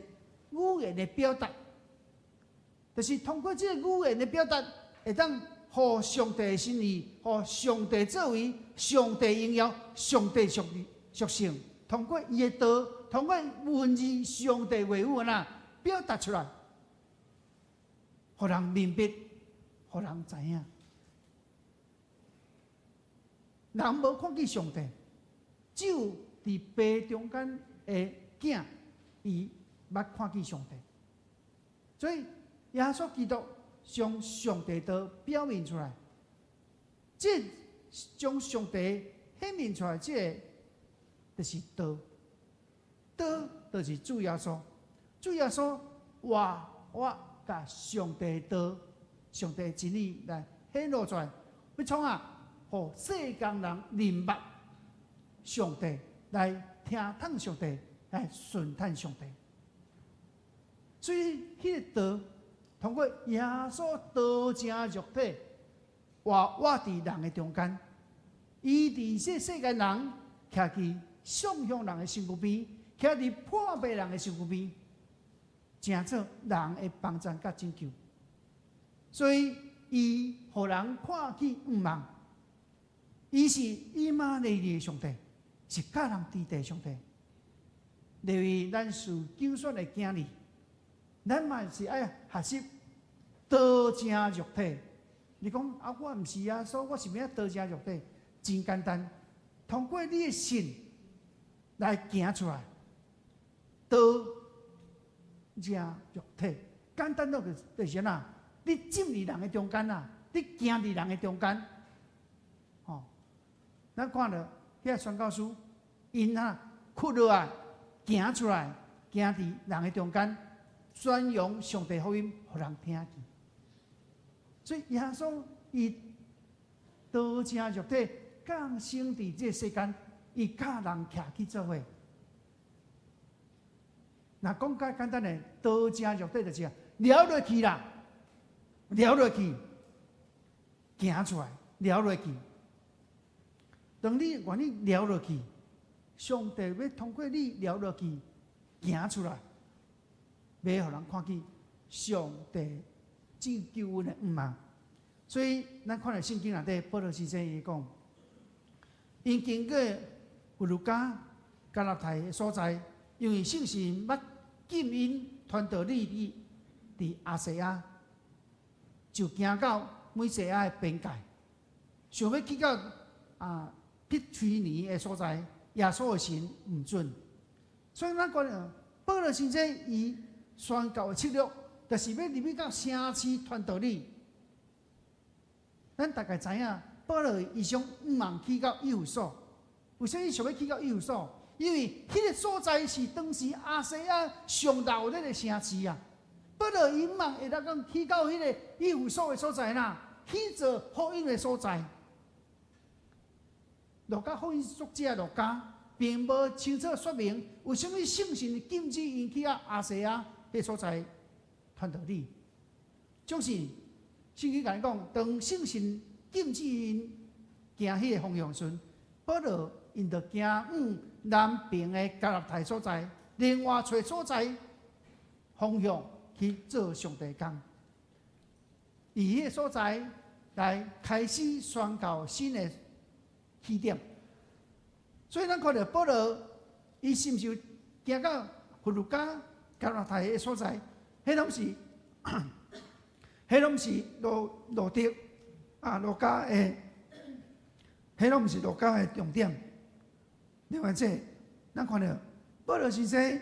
語言的表達，就是通過這個語言的表達，會當予上帝的心意，予上帝作為，上帝榮耀，上帝屬性，通過伊的道，通過文字，上帝話語啊，表達出來，予人明白，予人知影。人無看見上帝，只有佇爸中間的囝，伊捌看見上帝。所以耶穌基督將上帝道表明出來，這將上帝顯明出來，這個就是道，道就是主耶穌，主耶穌活活共上帝道、上帝真理來顯露出來，欲創啥？予世間人明白上帝，來聽從上帝，來順從上帝。所以，彼個道通過耶穌道成肉體，活活佇人的中間，伊佇這世間人徛佇上向人的身軀邊，徛佇破病人的身軀邊，成做人的幫贊佮拯救。所以，伊予人看見向望。伊是以馬內利的上帝，是佮人佇底上帝。例如咱屬揀選的囝兒，咱嘛是愛學習道成肉體。你講啊，我毋是耶穌，我是欲按怎道成肉體？真簡單，通過你的信來行出來，道成肉體。簡單到就是按怎？你進佇人的中間啊，你行佇人的中間。咱看著彼個宣教師，𪜶啊，屈落來，行出來，行佇人的中間，宣揚上帝福音，予人聽見。所以耶穌伊道成肉體降生佇這世間，伊佮人徛去做伙。若講較簡單的，道成肉體就是了落去啦，了落去，行出來，了落去。當你願意了落去，上帝欲通過你了落去，行出來，欲予人看見上帝拯救阮的向望。所以，咱看著聖經內底，保羅先生伊講，𪜶經過弗呂家、加拉太的所在，因為聖神捌禁𪜶傳道理佇亞細亞，就行到米西亞的邊界，想欲去到庇推尼的所在，耶穌的神毋准。所以咱講，保羅先生伊宣教的策略，就是欲入去到城市傳道理。咱大概知影，保羅伊想向望去到以弗所，為啥物伊想欲去到以弗所？因為彼個所在是當時亞細亞上熱鬧的城市啊。保羅伊向望會當講去到彼個以弗所的所在啦，去做福音的所在。路加福音作者路加並無清楚說明，為啥物聖神禁止𪜶去到亞細亞彼所在傳道理。總是聖經共咱講，當聖神禁止𪜶行彼個方向時，保羅𪜶就行往南爿的加拉太所在，另外揣所在方向去做上帝工。佇彼個所在來開始宣告新的起點。所以咱看著保羅，伊是毋是行到弗呂家、加拉太的所在？彼攏是路德啊，路加的，彼攏毋是路加的重點。另外這個，咱看著保羅先生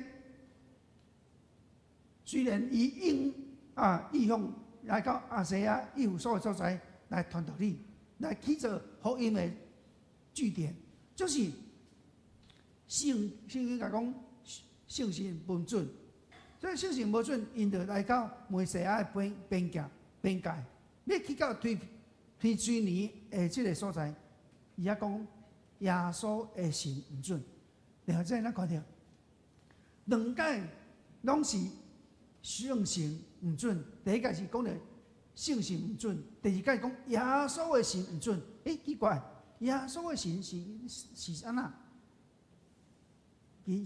雖然伊應啊意向來到亞細亞以弗所的所在來傳道理，來去做福音的據點，就是聖經共講聖神無准，所以聖神無准，𪜶就來到美西亞的邊界，欲去到推推尼的這个所在，伊遐講耶穌的神毋准。然後這咱看著兩擺攏是聖神毋准，第一擺是講著聖神毋准，第二擺講耶穌的神毋准。欸，奇怪，耶穌的神是按怎？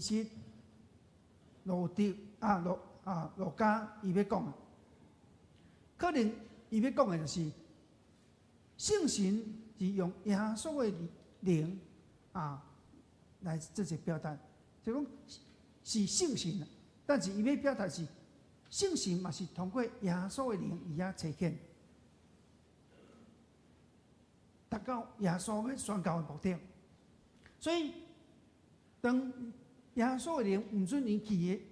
其實路德啊路啊路加伊欲講，可能伊欲講的就是聖神是用耶穌的靈啊來做一個表達，就講是聖神，但是伊欲表達是聖神嘛是通過耶穌的靈伊遐差遣，達到耶穌欲宣告的目的。所以當耶穌的靈毋准𪜶去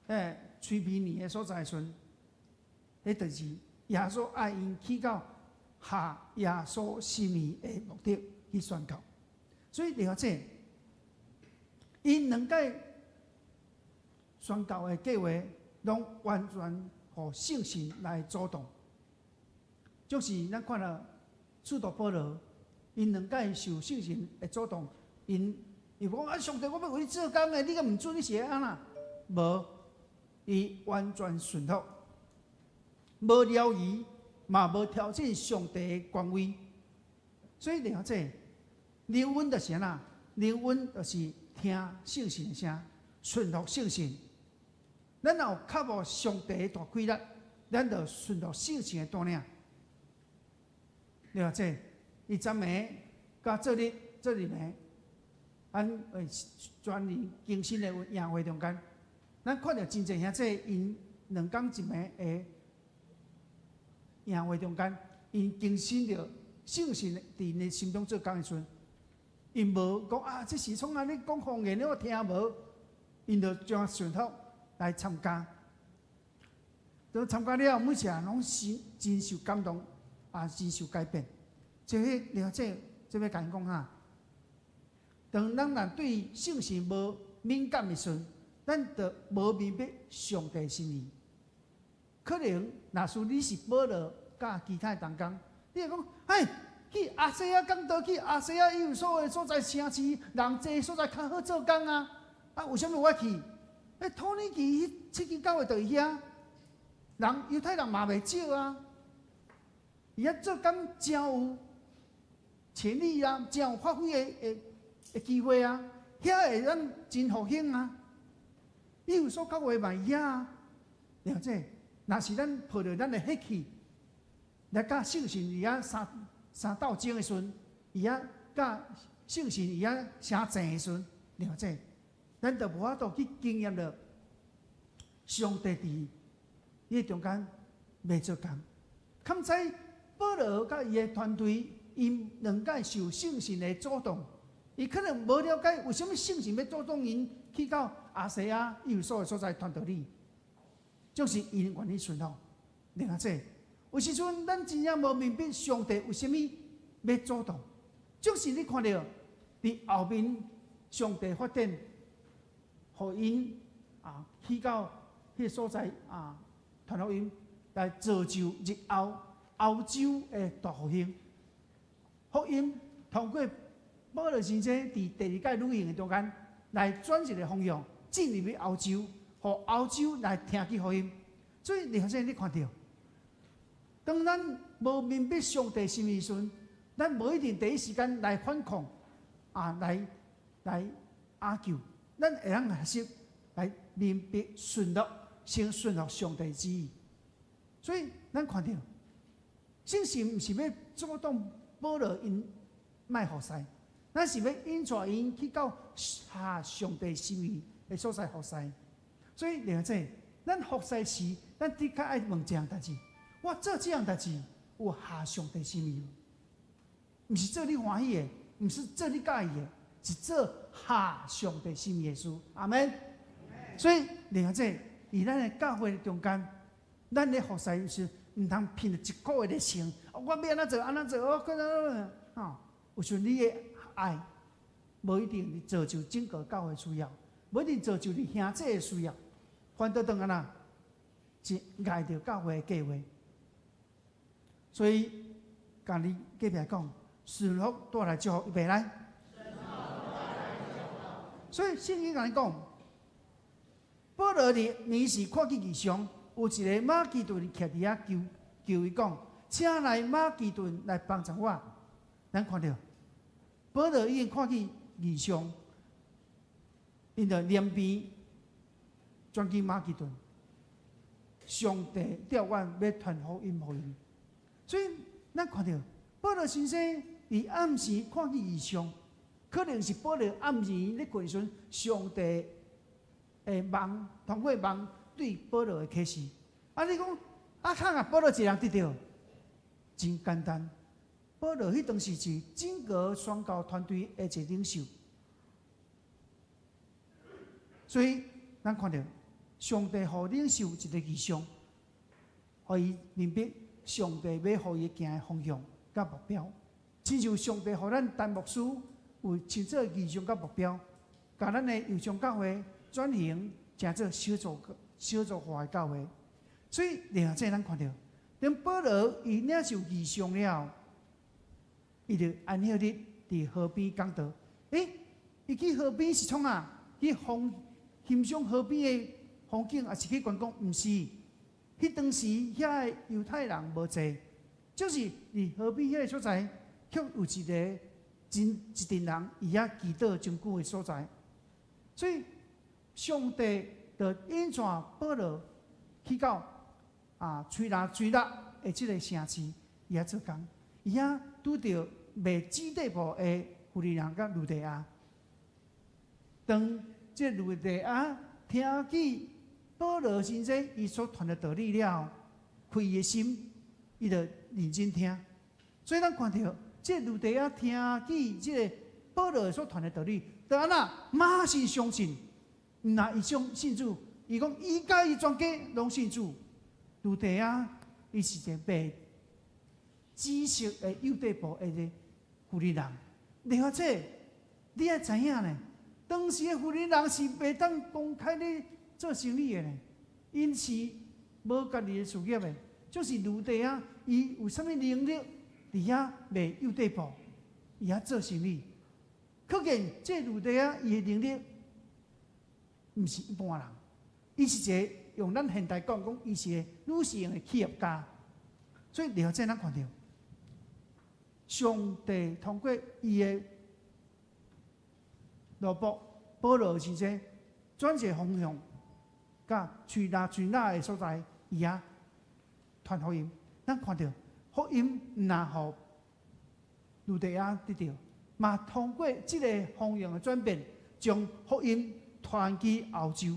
的，吹皮尼的所在時陣，彼就是耶穌愛𪜶去到合耶穌心意的目的去宣告。所以了解，𪜶兩擺宣告的計劃，攏完全予聖神來主導。就是咱看著使徒保羅，𪜶兩擺受聖神的主導，𪜶伊講啊，上帝，我欲為你做工的，你閣毋准，你是會按怎？無，伊完全順服，無撩疑，嘛無挑戰上帝的權威。所以了解，靈恩就是按怎？靈恩就是聽聖神的聲，順服聖神。咱若有渴慕上帝的大氣力，咱就順服聖神的帶領。了解，伊昨暝佮昨日、昨日暝，咱會全年更新的營會中間，咱看著真濟兄弟，𪜶2工一暝的營會中間，𪜶更新著聖神佇𪜶的心中做工的時陣，𪜶無講啊，這是創啊？你講方言的我聽無，𪜶就將順服來參加。都參加了，每一個人攏是真受感動，啊，真受改變。這個了解，這欲共𪜶講哈。當咱若對聖神無敏感的時陣，咱就無明白上帝心意。可能若是你是保羅佮其他的同工，你會講，哎，去亞細亞講道，去亞細亞以弗所的所在城市，人濟所在較好做工啊！啊，為啥物我去？欸，土耳其彼七間教會就佇遐，人猶太人嘛袂少啊。伊遐做工誠有潛力啊，誠有發揮的機會啊，遐會當真復興啊。以弗所教會嘛佇遐啊，了解？若是咱抱著咱的血氣來佮聖神佇遐相鬥爭的時陣，伊遐佮聖神佇遐相爭的時陣，了解？咱就無法度去經驗著上帝佇伊的中間欲做工。堪知保羅佮伊的團隊，𪜶兩擺受聖神的主動，伊可能無了解為啥物聖神欲主動𪜶去到亞細亞以弗所的所在傳道理，就是𪜶願意順服。了解？有時陣咱真正無明白上帝為啥物欲主動，就是你看著佇後面上帝發展，予𪜶啊去到彼个所在啊傳福音，來造就日後歐洲的大復興。福音通過保羅先生佇第二擺旅行的中間，來轉一個方向，進入去歐洲，予歐洲來聽見福音。所以你頭先你看著，當咱無明白上帝心意時陣，咱無一定第一時間來反抗，啊，來拗，咱會當學習來明白順服，先順服上帝旨意。所以咱看著，聖神毋是欲阻擋保羅𪜶莫服侍，咱是欲引帶𪜶去到合上帝心意的所在服侍。所以了解，咱服侍時，咱的確愛問一項代誌：我做這項代誌有合上帝心意無？毋是做你歡喜的，毋是做你佮意的，是做合上帝心意的事。阿門。所以，另外這佇咱的教會中間，咱咧服侍是毋通憑著一個月的情，我欲按怎做按怎做，我閣吼，有時你的愛，無一定造就整個教會需要，無一定造就你兄弟的需要，反倒轉按怎，是礙著教會的計劃。所以，共你隔壁講，順服帶來祝福，預備來。所以聖經共你講，保羅佇暝時看見異象，有一個馬其頓徛佇遐求求伊講，請來馬其頓來幫助我。咱看著，保羅已經看見異象，𪜶就連邊轉去馬其頓。上帝調阮欲傳福音予𪜶，所以咱看著保羅先生佇暗時看見異象，可能是保羅暗時咧睏時陣，上帝的夢通過夢對保羅的啟示。啊，你講啊，看啊，保羅一個人得著，真簡單。保羅彼當時是整個宣教團隊的一個領袖，所以咱看著上帝予領袖一個異象，予伊明白上帝欲予伊行的方向佮目標。親像上帝予咱陳牧師有清楚的異象佮目標，共咱的右上教會轉型成做小組小組化的教會。所以，另外這咱看著，當保羅伊領受異象了，伊就安息日佇河邊講道。欸，伊去河邊是創啥？去風欣賞河邊的風景，抑是去觀光？毋是。彼當時遐个猶太人無濟，就是佇河邊彼个所在，卻有一个真一陣人佇遐祈禱真久的所在。所以上帝就引帶保羅去到啊，催拉催拉的這个城市，伊遐做工，伊遐拄著賣紫底布的婦人佮呂底亞。當這呂底亞聽見保羅先生伊所傳的道理了，開伊的心，伊就認真聽。所以咱看著這呂底亞聽見這个保羅所傳的道理，就按怎馬上相信，毋若伊相信主，伊講伊佮伊全家攏信主。呂底亞伊是一個賣紫色的幼底布的個婦人。另外這你愛知影呢？當時的婦人是袂當公開咧做生意的呢，𪜶是無家己的事業的，就是呂底亞，伊有啥物能力佇遐賣幼底布，伊遐做生意。可見這呂底亞伊的能力毋是一般人，伊是一個用咱現代講講，伊是個女性的企業家。所以了這咱看著，上帝通過伊的奴僕保羅先生轉一個方向，佮催拉催拉的所在，伊遐傳福音。咱看著福音毋若予呂底亞得著，嘛通過這个方向的轉變，將福音傳去歐洲。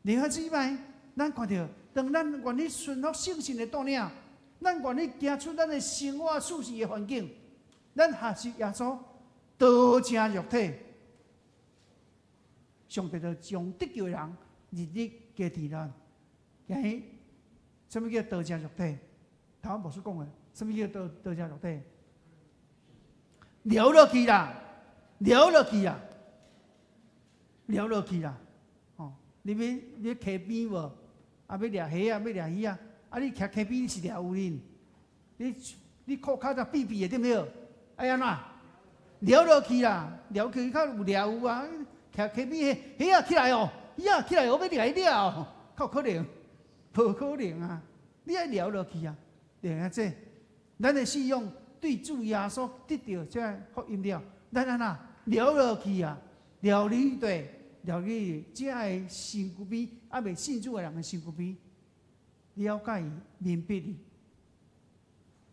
另外之外，咱看著當咱願意順服聖神的帶領，咱願意行出咱的生活舒適的環境，咱學習耶穌道成肉體，上帝就將得救的人日日加佇咱。今日，啥物叫道成肉體？頭牧師講的，啥物叫道道成肉體？流落去啦，流落去啦，流落去啦。吼，你欲你溪邊無？啊，欲掠蝦啊，欲掠魚啊？啊，你徛溪邊是掠有呢？你你褲跤才閉閉的對毋對？愛按怎？撩落去啦，撩去較有掠有啊！徛溪邊蝦仔起來哦，魚仔起來，我欲掠伊掠哦，較有可能？無可能啊！你愛撩落去啊！對啊，這咱的信仰對主耶穌得著這个福音了，咱按怎撩落去啊？撩你對，撩去這个身軀邊，猶未信主的人的身軀邊，了解伊，明白伊。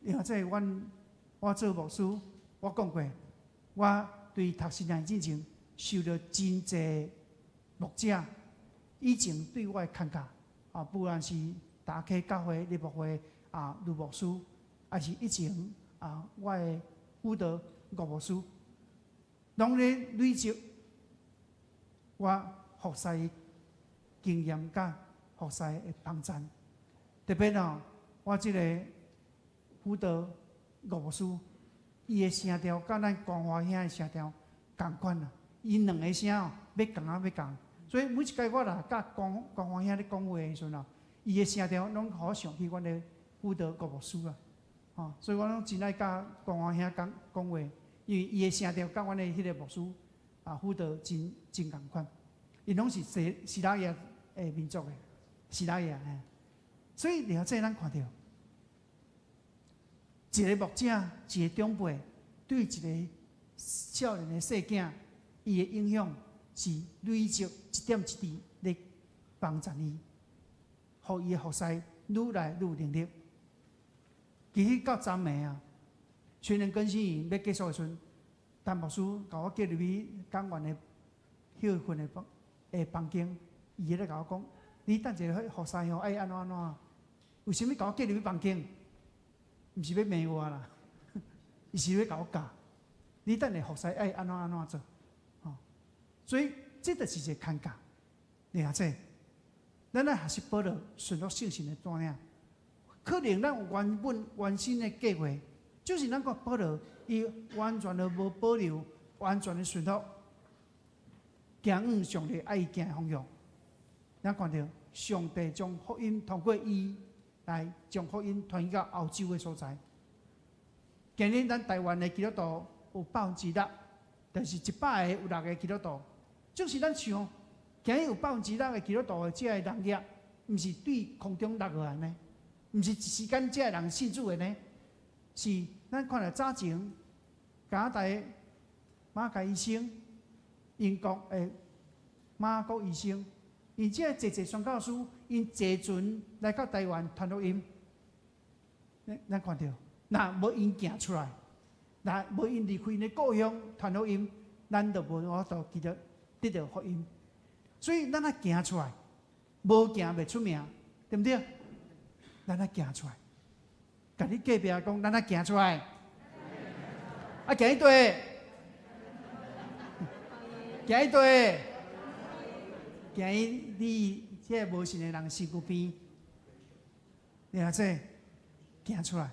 因為這阮我做牧師，我講過，我對讀神學之前受著真濟牧者以前對我的看教，啊，不管是大溪教會立牧會啊盧牧師，抑是以前啊我的輔導吳牧師，攏咧累積我服侍經驗佮服侍的幫贊。特別哦，我這个輔導吳牧師，伊的聲調佮咱光華兄的聲調仝款啊！𪜶兩个聲哦，欲仝啊欲仝，所以每一擺我若佮光光華兄咧講話的時陣哦，伊的聲調攏予我想起阮的輔導吳牧師啊！吼，所以我攏真愛佮光華兄講講話，因為伊的聲調佮阮的彼个牧師啊輔導真真仝款，𪜶攏是西西拉雅的民族的，西拉雅嘿。所以了這咱看著，一个牧者，一个長輩，對一个少年的細囝，伊的影響是累積一點一滴咧幫助伊，予伊的服侍愈來愈有能力。其實到昨暝啊，全能更新營欲結束的時陣，陳牧師共我叫入去講員的歇睏的房間，伊咧共我講：你等一下彼服侍吼愛按怎按怎？為啥物共我叫入去房間？毋是欲罵我啦，伊是欲共我教。你等下服侍愛按怎按怎做？吼，所以這就是一个牽教。了解？咱愛學習保羅順服聖神的帶領。可能咱有原本原先的計劃，就是咱看保羅，伊完全的無保留，完全的順服，行向上帝愛伊行的方向。咱看著上帝將福音通過伊來將福音傳到歐洲的所在。今日咱台灣的基督徒有6%，就是100個有六個基督徒。就是咱想，今日有6%的基督徒的這个人額，毋是對空中落落來呢？毋是一時間這个人信主的呢？是咱看著早前加拿大馬偕醫生、英國的馬國醫生，𪜶這個濟濟宣教師，𪜶坐船來到台灣傳福音。咱看著，若無𪜶行出來，若無𪜶離開𪜶的故鄉傳福音，咱就無法度記得得著福音。所以咱愛行出來，無行袂出名，對毋對？咱愛行出來，共你隔壁講，咱愛行出來，啊行去佗，行去佗，行去你這个無信的人身軀邊，了解？行出來，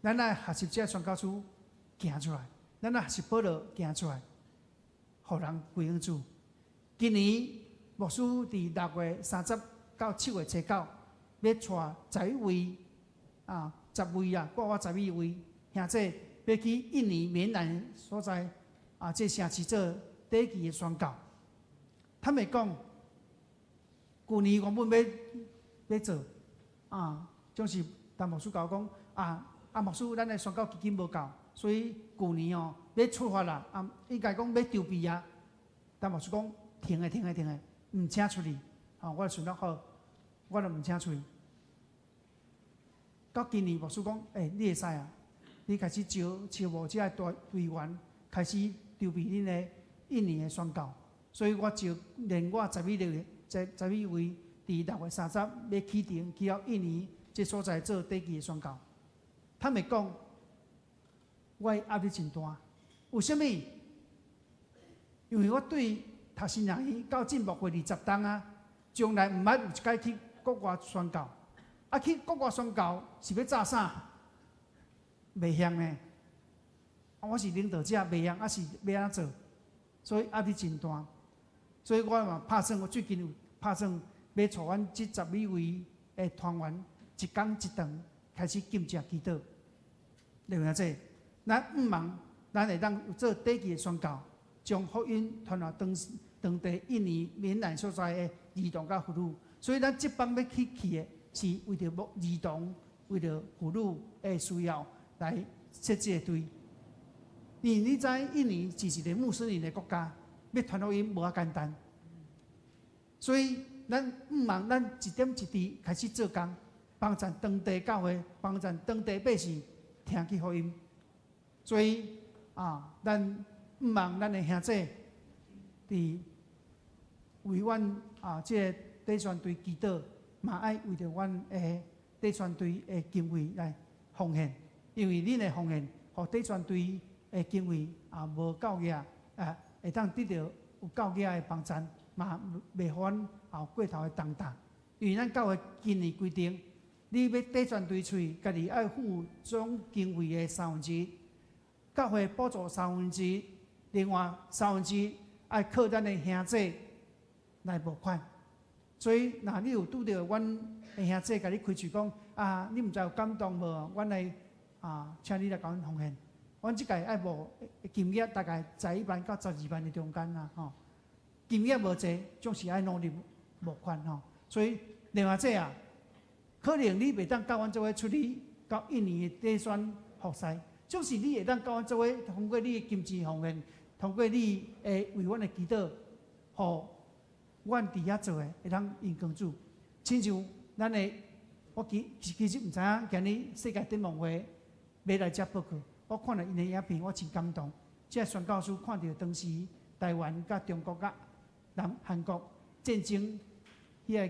咱愛學習這个宣教師行出來，咱愛學習保羅行出來，予人歸向主。今年牧師佇6月30到7月初9，欲帶11位啊，十位啊，掛我11位兄弟，欲去印尼棉蘭所在啊，這城市做短期的宣教。坦白講，舊年原本欲做啊，總是陳牧師共我講啊，啊牧師，咱的宣教基金無夠，所以舊年哦欲出發啦，啊應該講欲籌備啊。陳牧師講停的停的停的，毋請出去，吼，我就想講好，我就毋請出去。到今年牧師講，欸，你會使啊？你開始招招募這个隊隊員，開始籌備恁的印尼的宣教。所以我招連我11個十十一位，佇6月30欲啟程去到印尼這所在做短期的宣教。坦白講，我的壓力真大。為啥物？因為我對讀神學院到進牧會20冬啊，從來毋捌有一擺去國外宣教。啊，去國外宣教是欲紮啥？袂曉呢。啊，我是領導者，袂曉，啊是欲按怎做？所以壓力真大。所以我嘛拍算，我最近有拍算欲帶阮這11位的團員，一工一頓開始禁食祈禱。對毋對？咱向望，咱會當做短期的宣教，將福音傳到當當地印尼棉蘭所在的兒童佮婦女。所以咱這幫欲去去的，是為著兒童、為著婦女的需要來設這個隊。因為你知印尼是一个穆斯林的國家，欲傳福音無遐簡單。所以咱向望，咱一點一滴開始做工，幫助當地教會，幫助當地百姓聽見福音。所以啊，咱向望咱的兄弟佇為阮啊，這个短宣隊祈禱，嘛愛為著阮的短宣隊的經費來奉獻，因為恁的奉獻，予短宣隊的經費也無夠額，會當得著有夠額的幫贊，嘛袂予阮有過頭的重擔。因為咱教會今年規定，你欲短宣隊喙，家己愛付總經費的三分之一，教會補助三分之一，另外三分之一愛靠咱的兄弟來募款。所以，若你有拄著阮的兄弟共你開喙講，啊，你毋知有感動無？阮來啊，請你來共阮奉獻。阮這屆愛募金額大概11萬到12萬的中間啦，吼。金額無濟，總是愛努力募款吼。所以，另外這啊，可能你袂當佮阮做伙出力到印尼的短宣服侍，總是你會當佮阮做伙通過你的金錢奉獻，通過你的為阮的祈禱，予阮佇遐做的會當榮光主。親像咱的，我其實毋知影今日世界展望會欲來遮報告，我看著𪜶的影片，我真感動。這宣教師看著當時台灣佮中國佮南韓國戰爭，彼個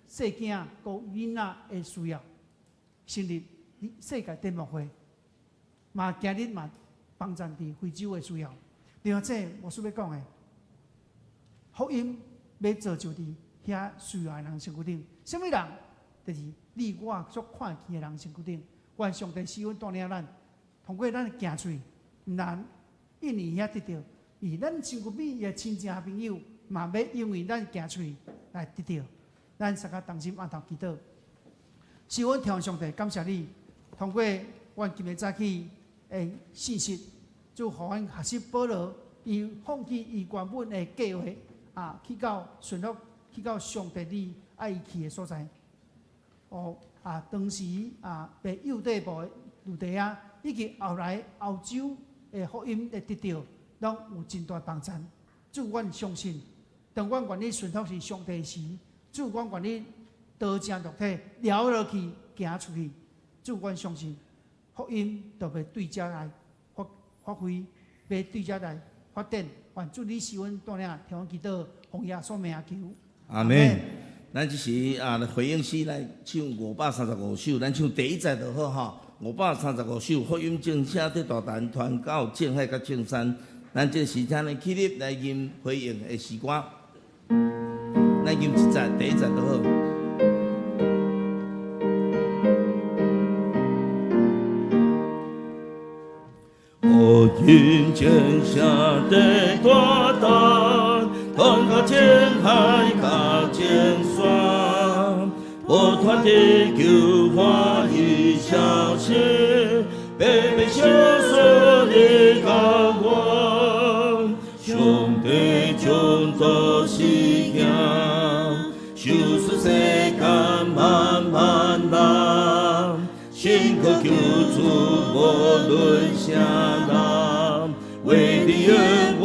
細囝佮囡仔的需要，成立世界展望會，嘛今日嘛幫贊佇非洲的需要。另外，這牧師欲講的，福音欲造就佇遐需要的人身軀頂，啥物人？就是你我所看見的人身軀頂。願上帝賜恩帶領咱，通過咱的行喙，毋但印尼遐得著，伊咱身軀邊的親戚朋友嘛欲因為咱行喙來得著。咱大家同心按頭祈禱，賜恩天父上帝，感謝你，通過阮今日早起的信息，主予阮學習保羅，伊放棄伊原本的計劃，啊，去到順服，去到上帝你愛伊去的所在。哦，啊，當時啊，被幼底部的呂底亞，以及後來歐洲的福音的得著，攏有真大幫贊。主，阮相信，當阮願意順服是上帝時，主，阮願意刀正落體，撩落去，行出去。主，阮相信，福音就欲對遮來發發揮，欲對遮來發展。願主你賜恩帶領，聽阮祈禱，奉耶穌名求。阿門。咱這時啊，回應詩來唱535首，咱唱第一節就好吼。535首，福音正聲佇大陳傳到眾海佮眾山。咱這時請咱起立來吟回應的詩歌。咱吟一節，第一節就好。福音正聲佇大陳，傳到眾海佮眾山，報傳地球歡喜消息，白白相送的甘願，上帝將做事行，收束世間萬萬人，辛苦救主無論啥人，為你永遠我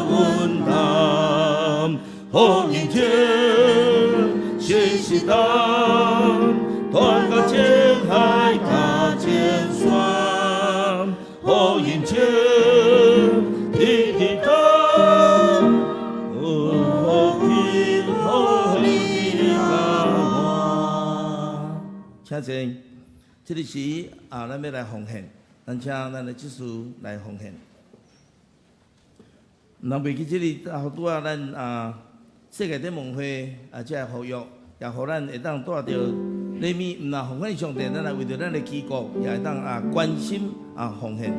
穩當，福音正信息當，傳到眾海佮眾山，福音正滴滴答，哦，平和你的请坐。這個時啊，咱欲來奉獻，咱請咱的執事來奉獻。毋通袂記這個，拄仔咱啊世界展望會啊，這個呼籲，也予咱會當帶著禮物，毋但奉獻上帝，咱來為著咱的機構，也會當啊關心啊奉獻。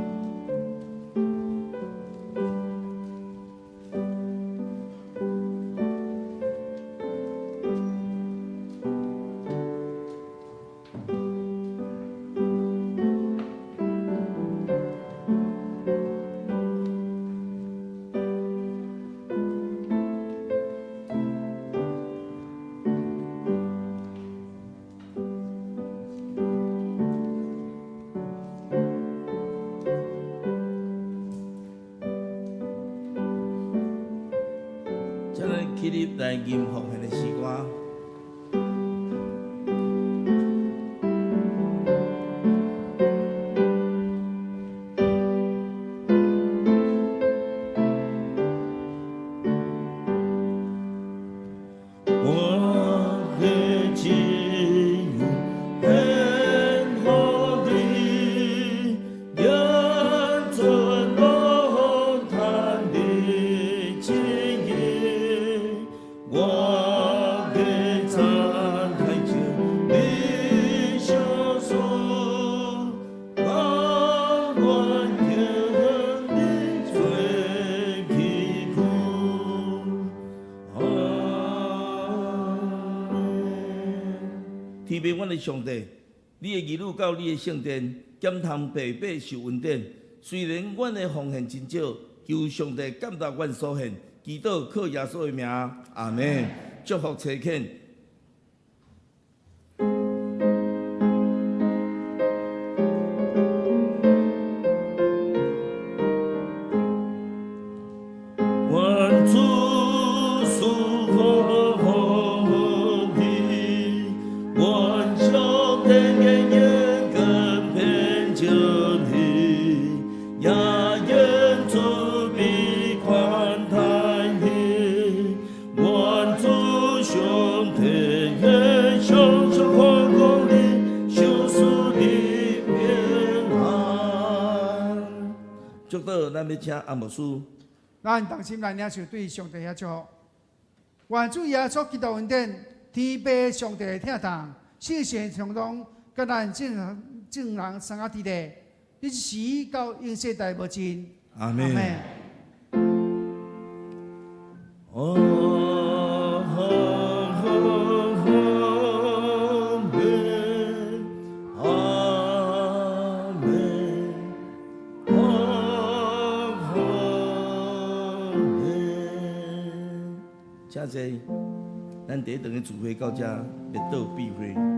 請咱起立來吟奉獻的詩歌。我的自由献予你，耶做天父阮的上帝，你的兒女到你的聖殿，減貪白白受恩典。雖然阮的奉獻真少，求上帝感答阮所獻，祈禱靠耶穌的名，阿門。祝福差遣。願主賜福你，願上帝的眼光遍照你，也願慈悲寬待你。願主上帝的雙手寬廣你，賞賜你平安。祝禱，咱欲請阿牧師。咱同心來領受對上帝的祝福。願主耶穌基督恩典，天父上帝的疼痛，聖神常當，佮咱眾眾人三個佇咧，一時到永世代無盡。阿門。哦，阿門，阿門，阿門。請坐，咱第一頓的聚會到這，列倒閉會。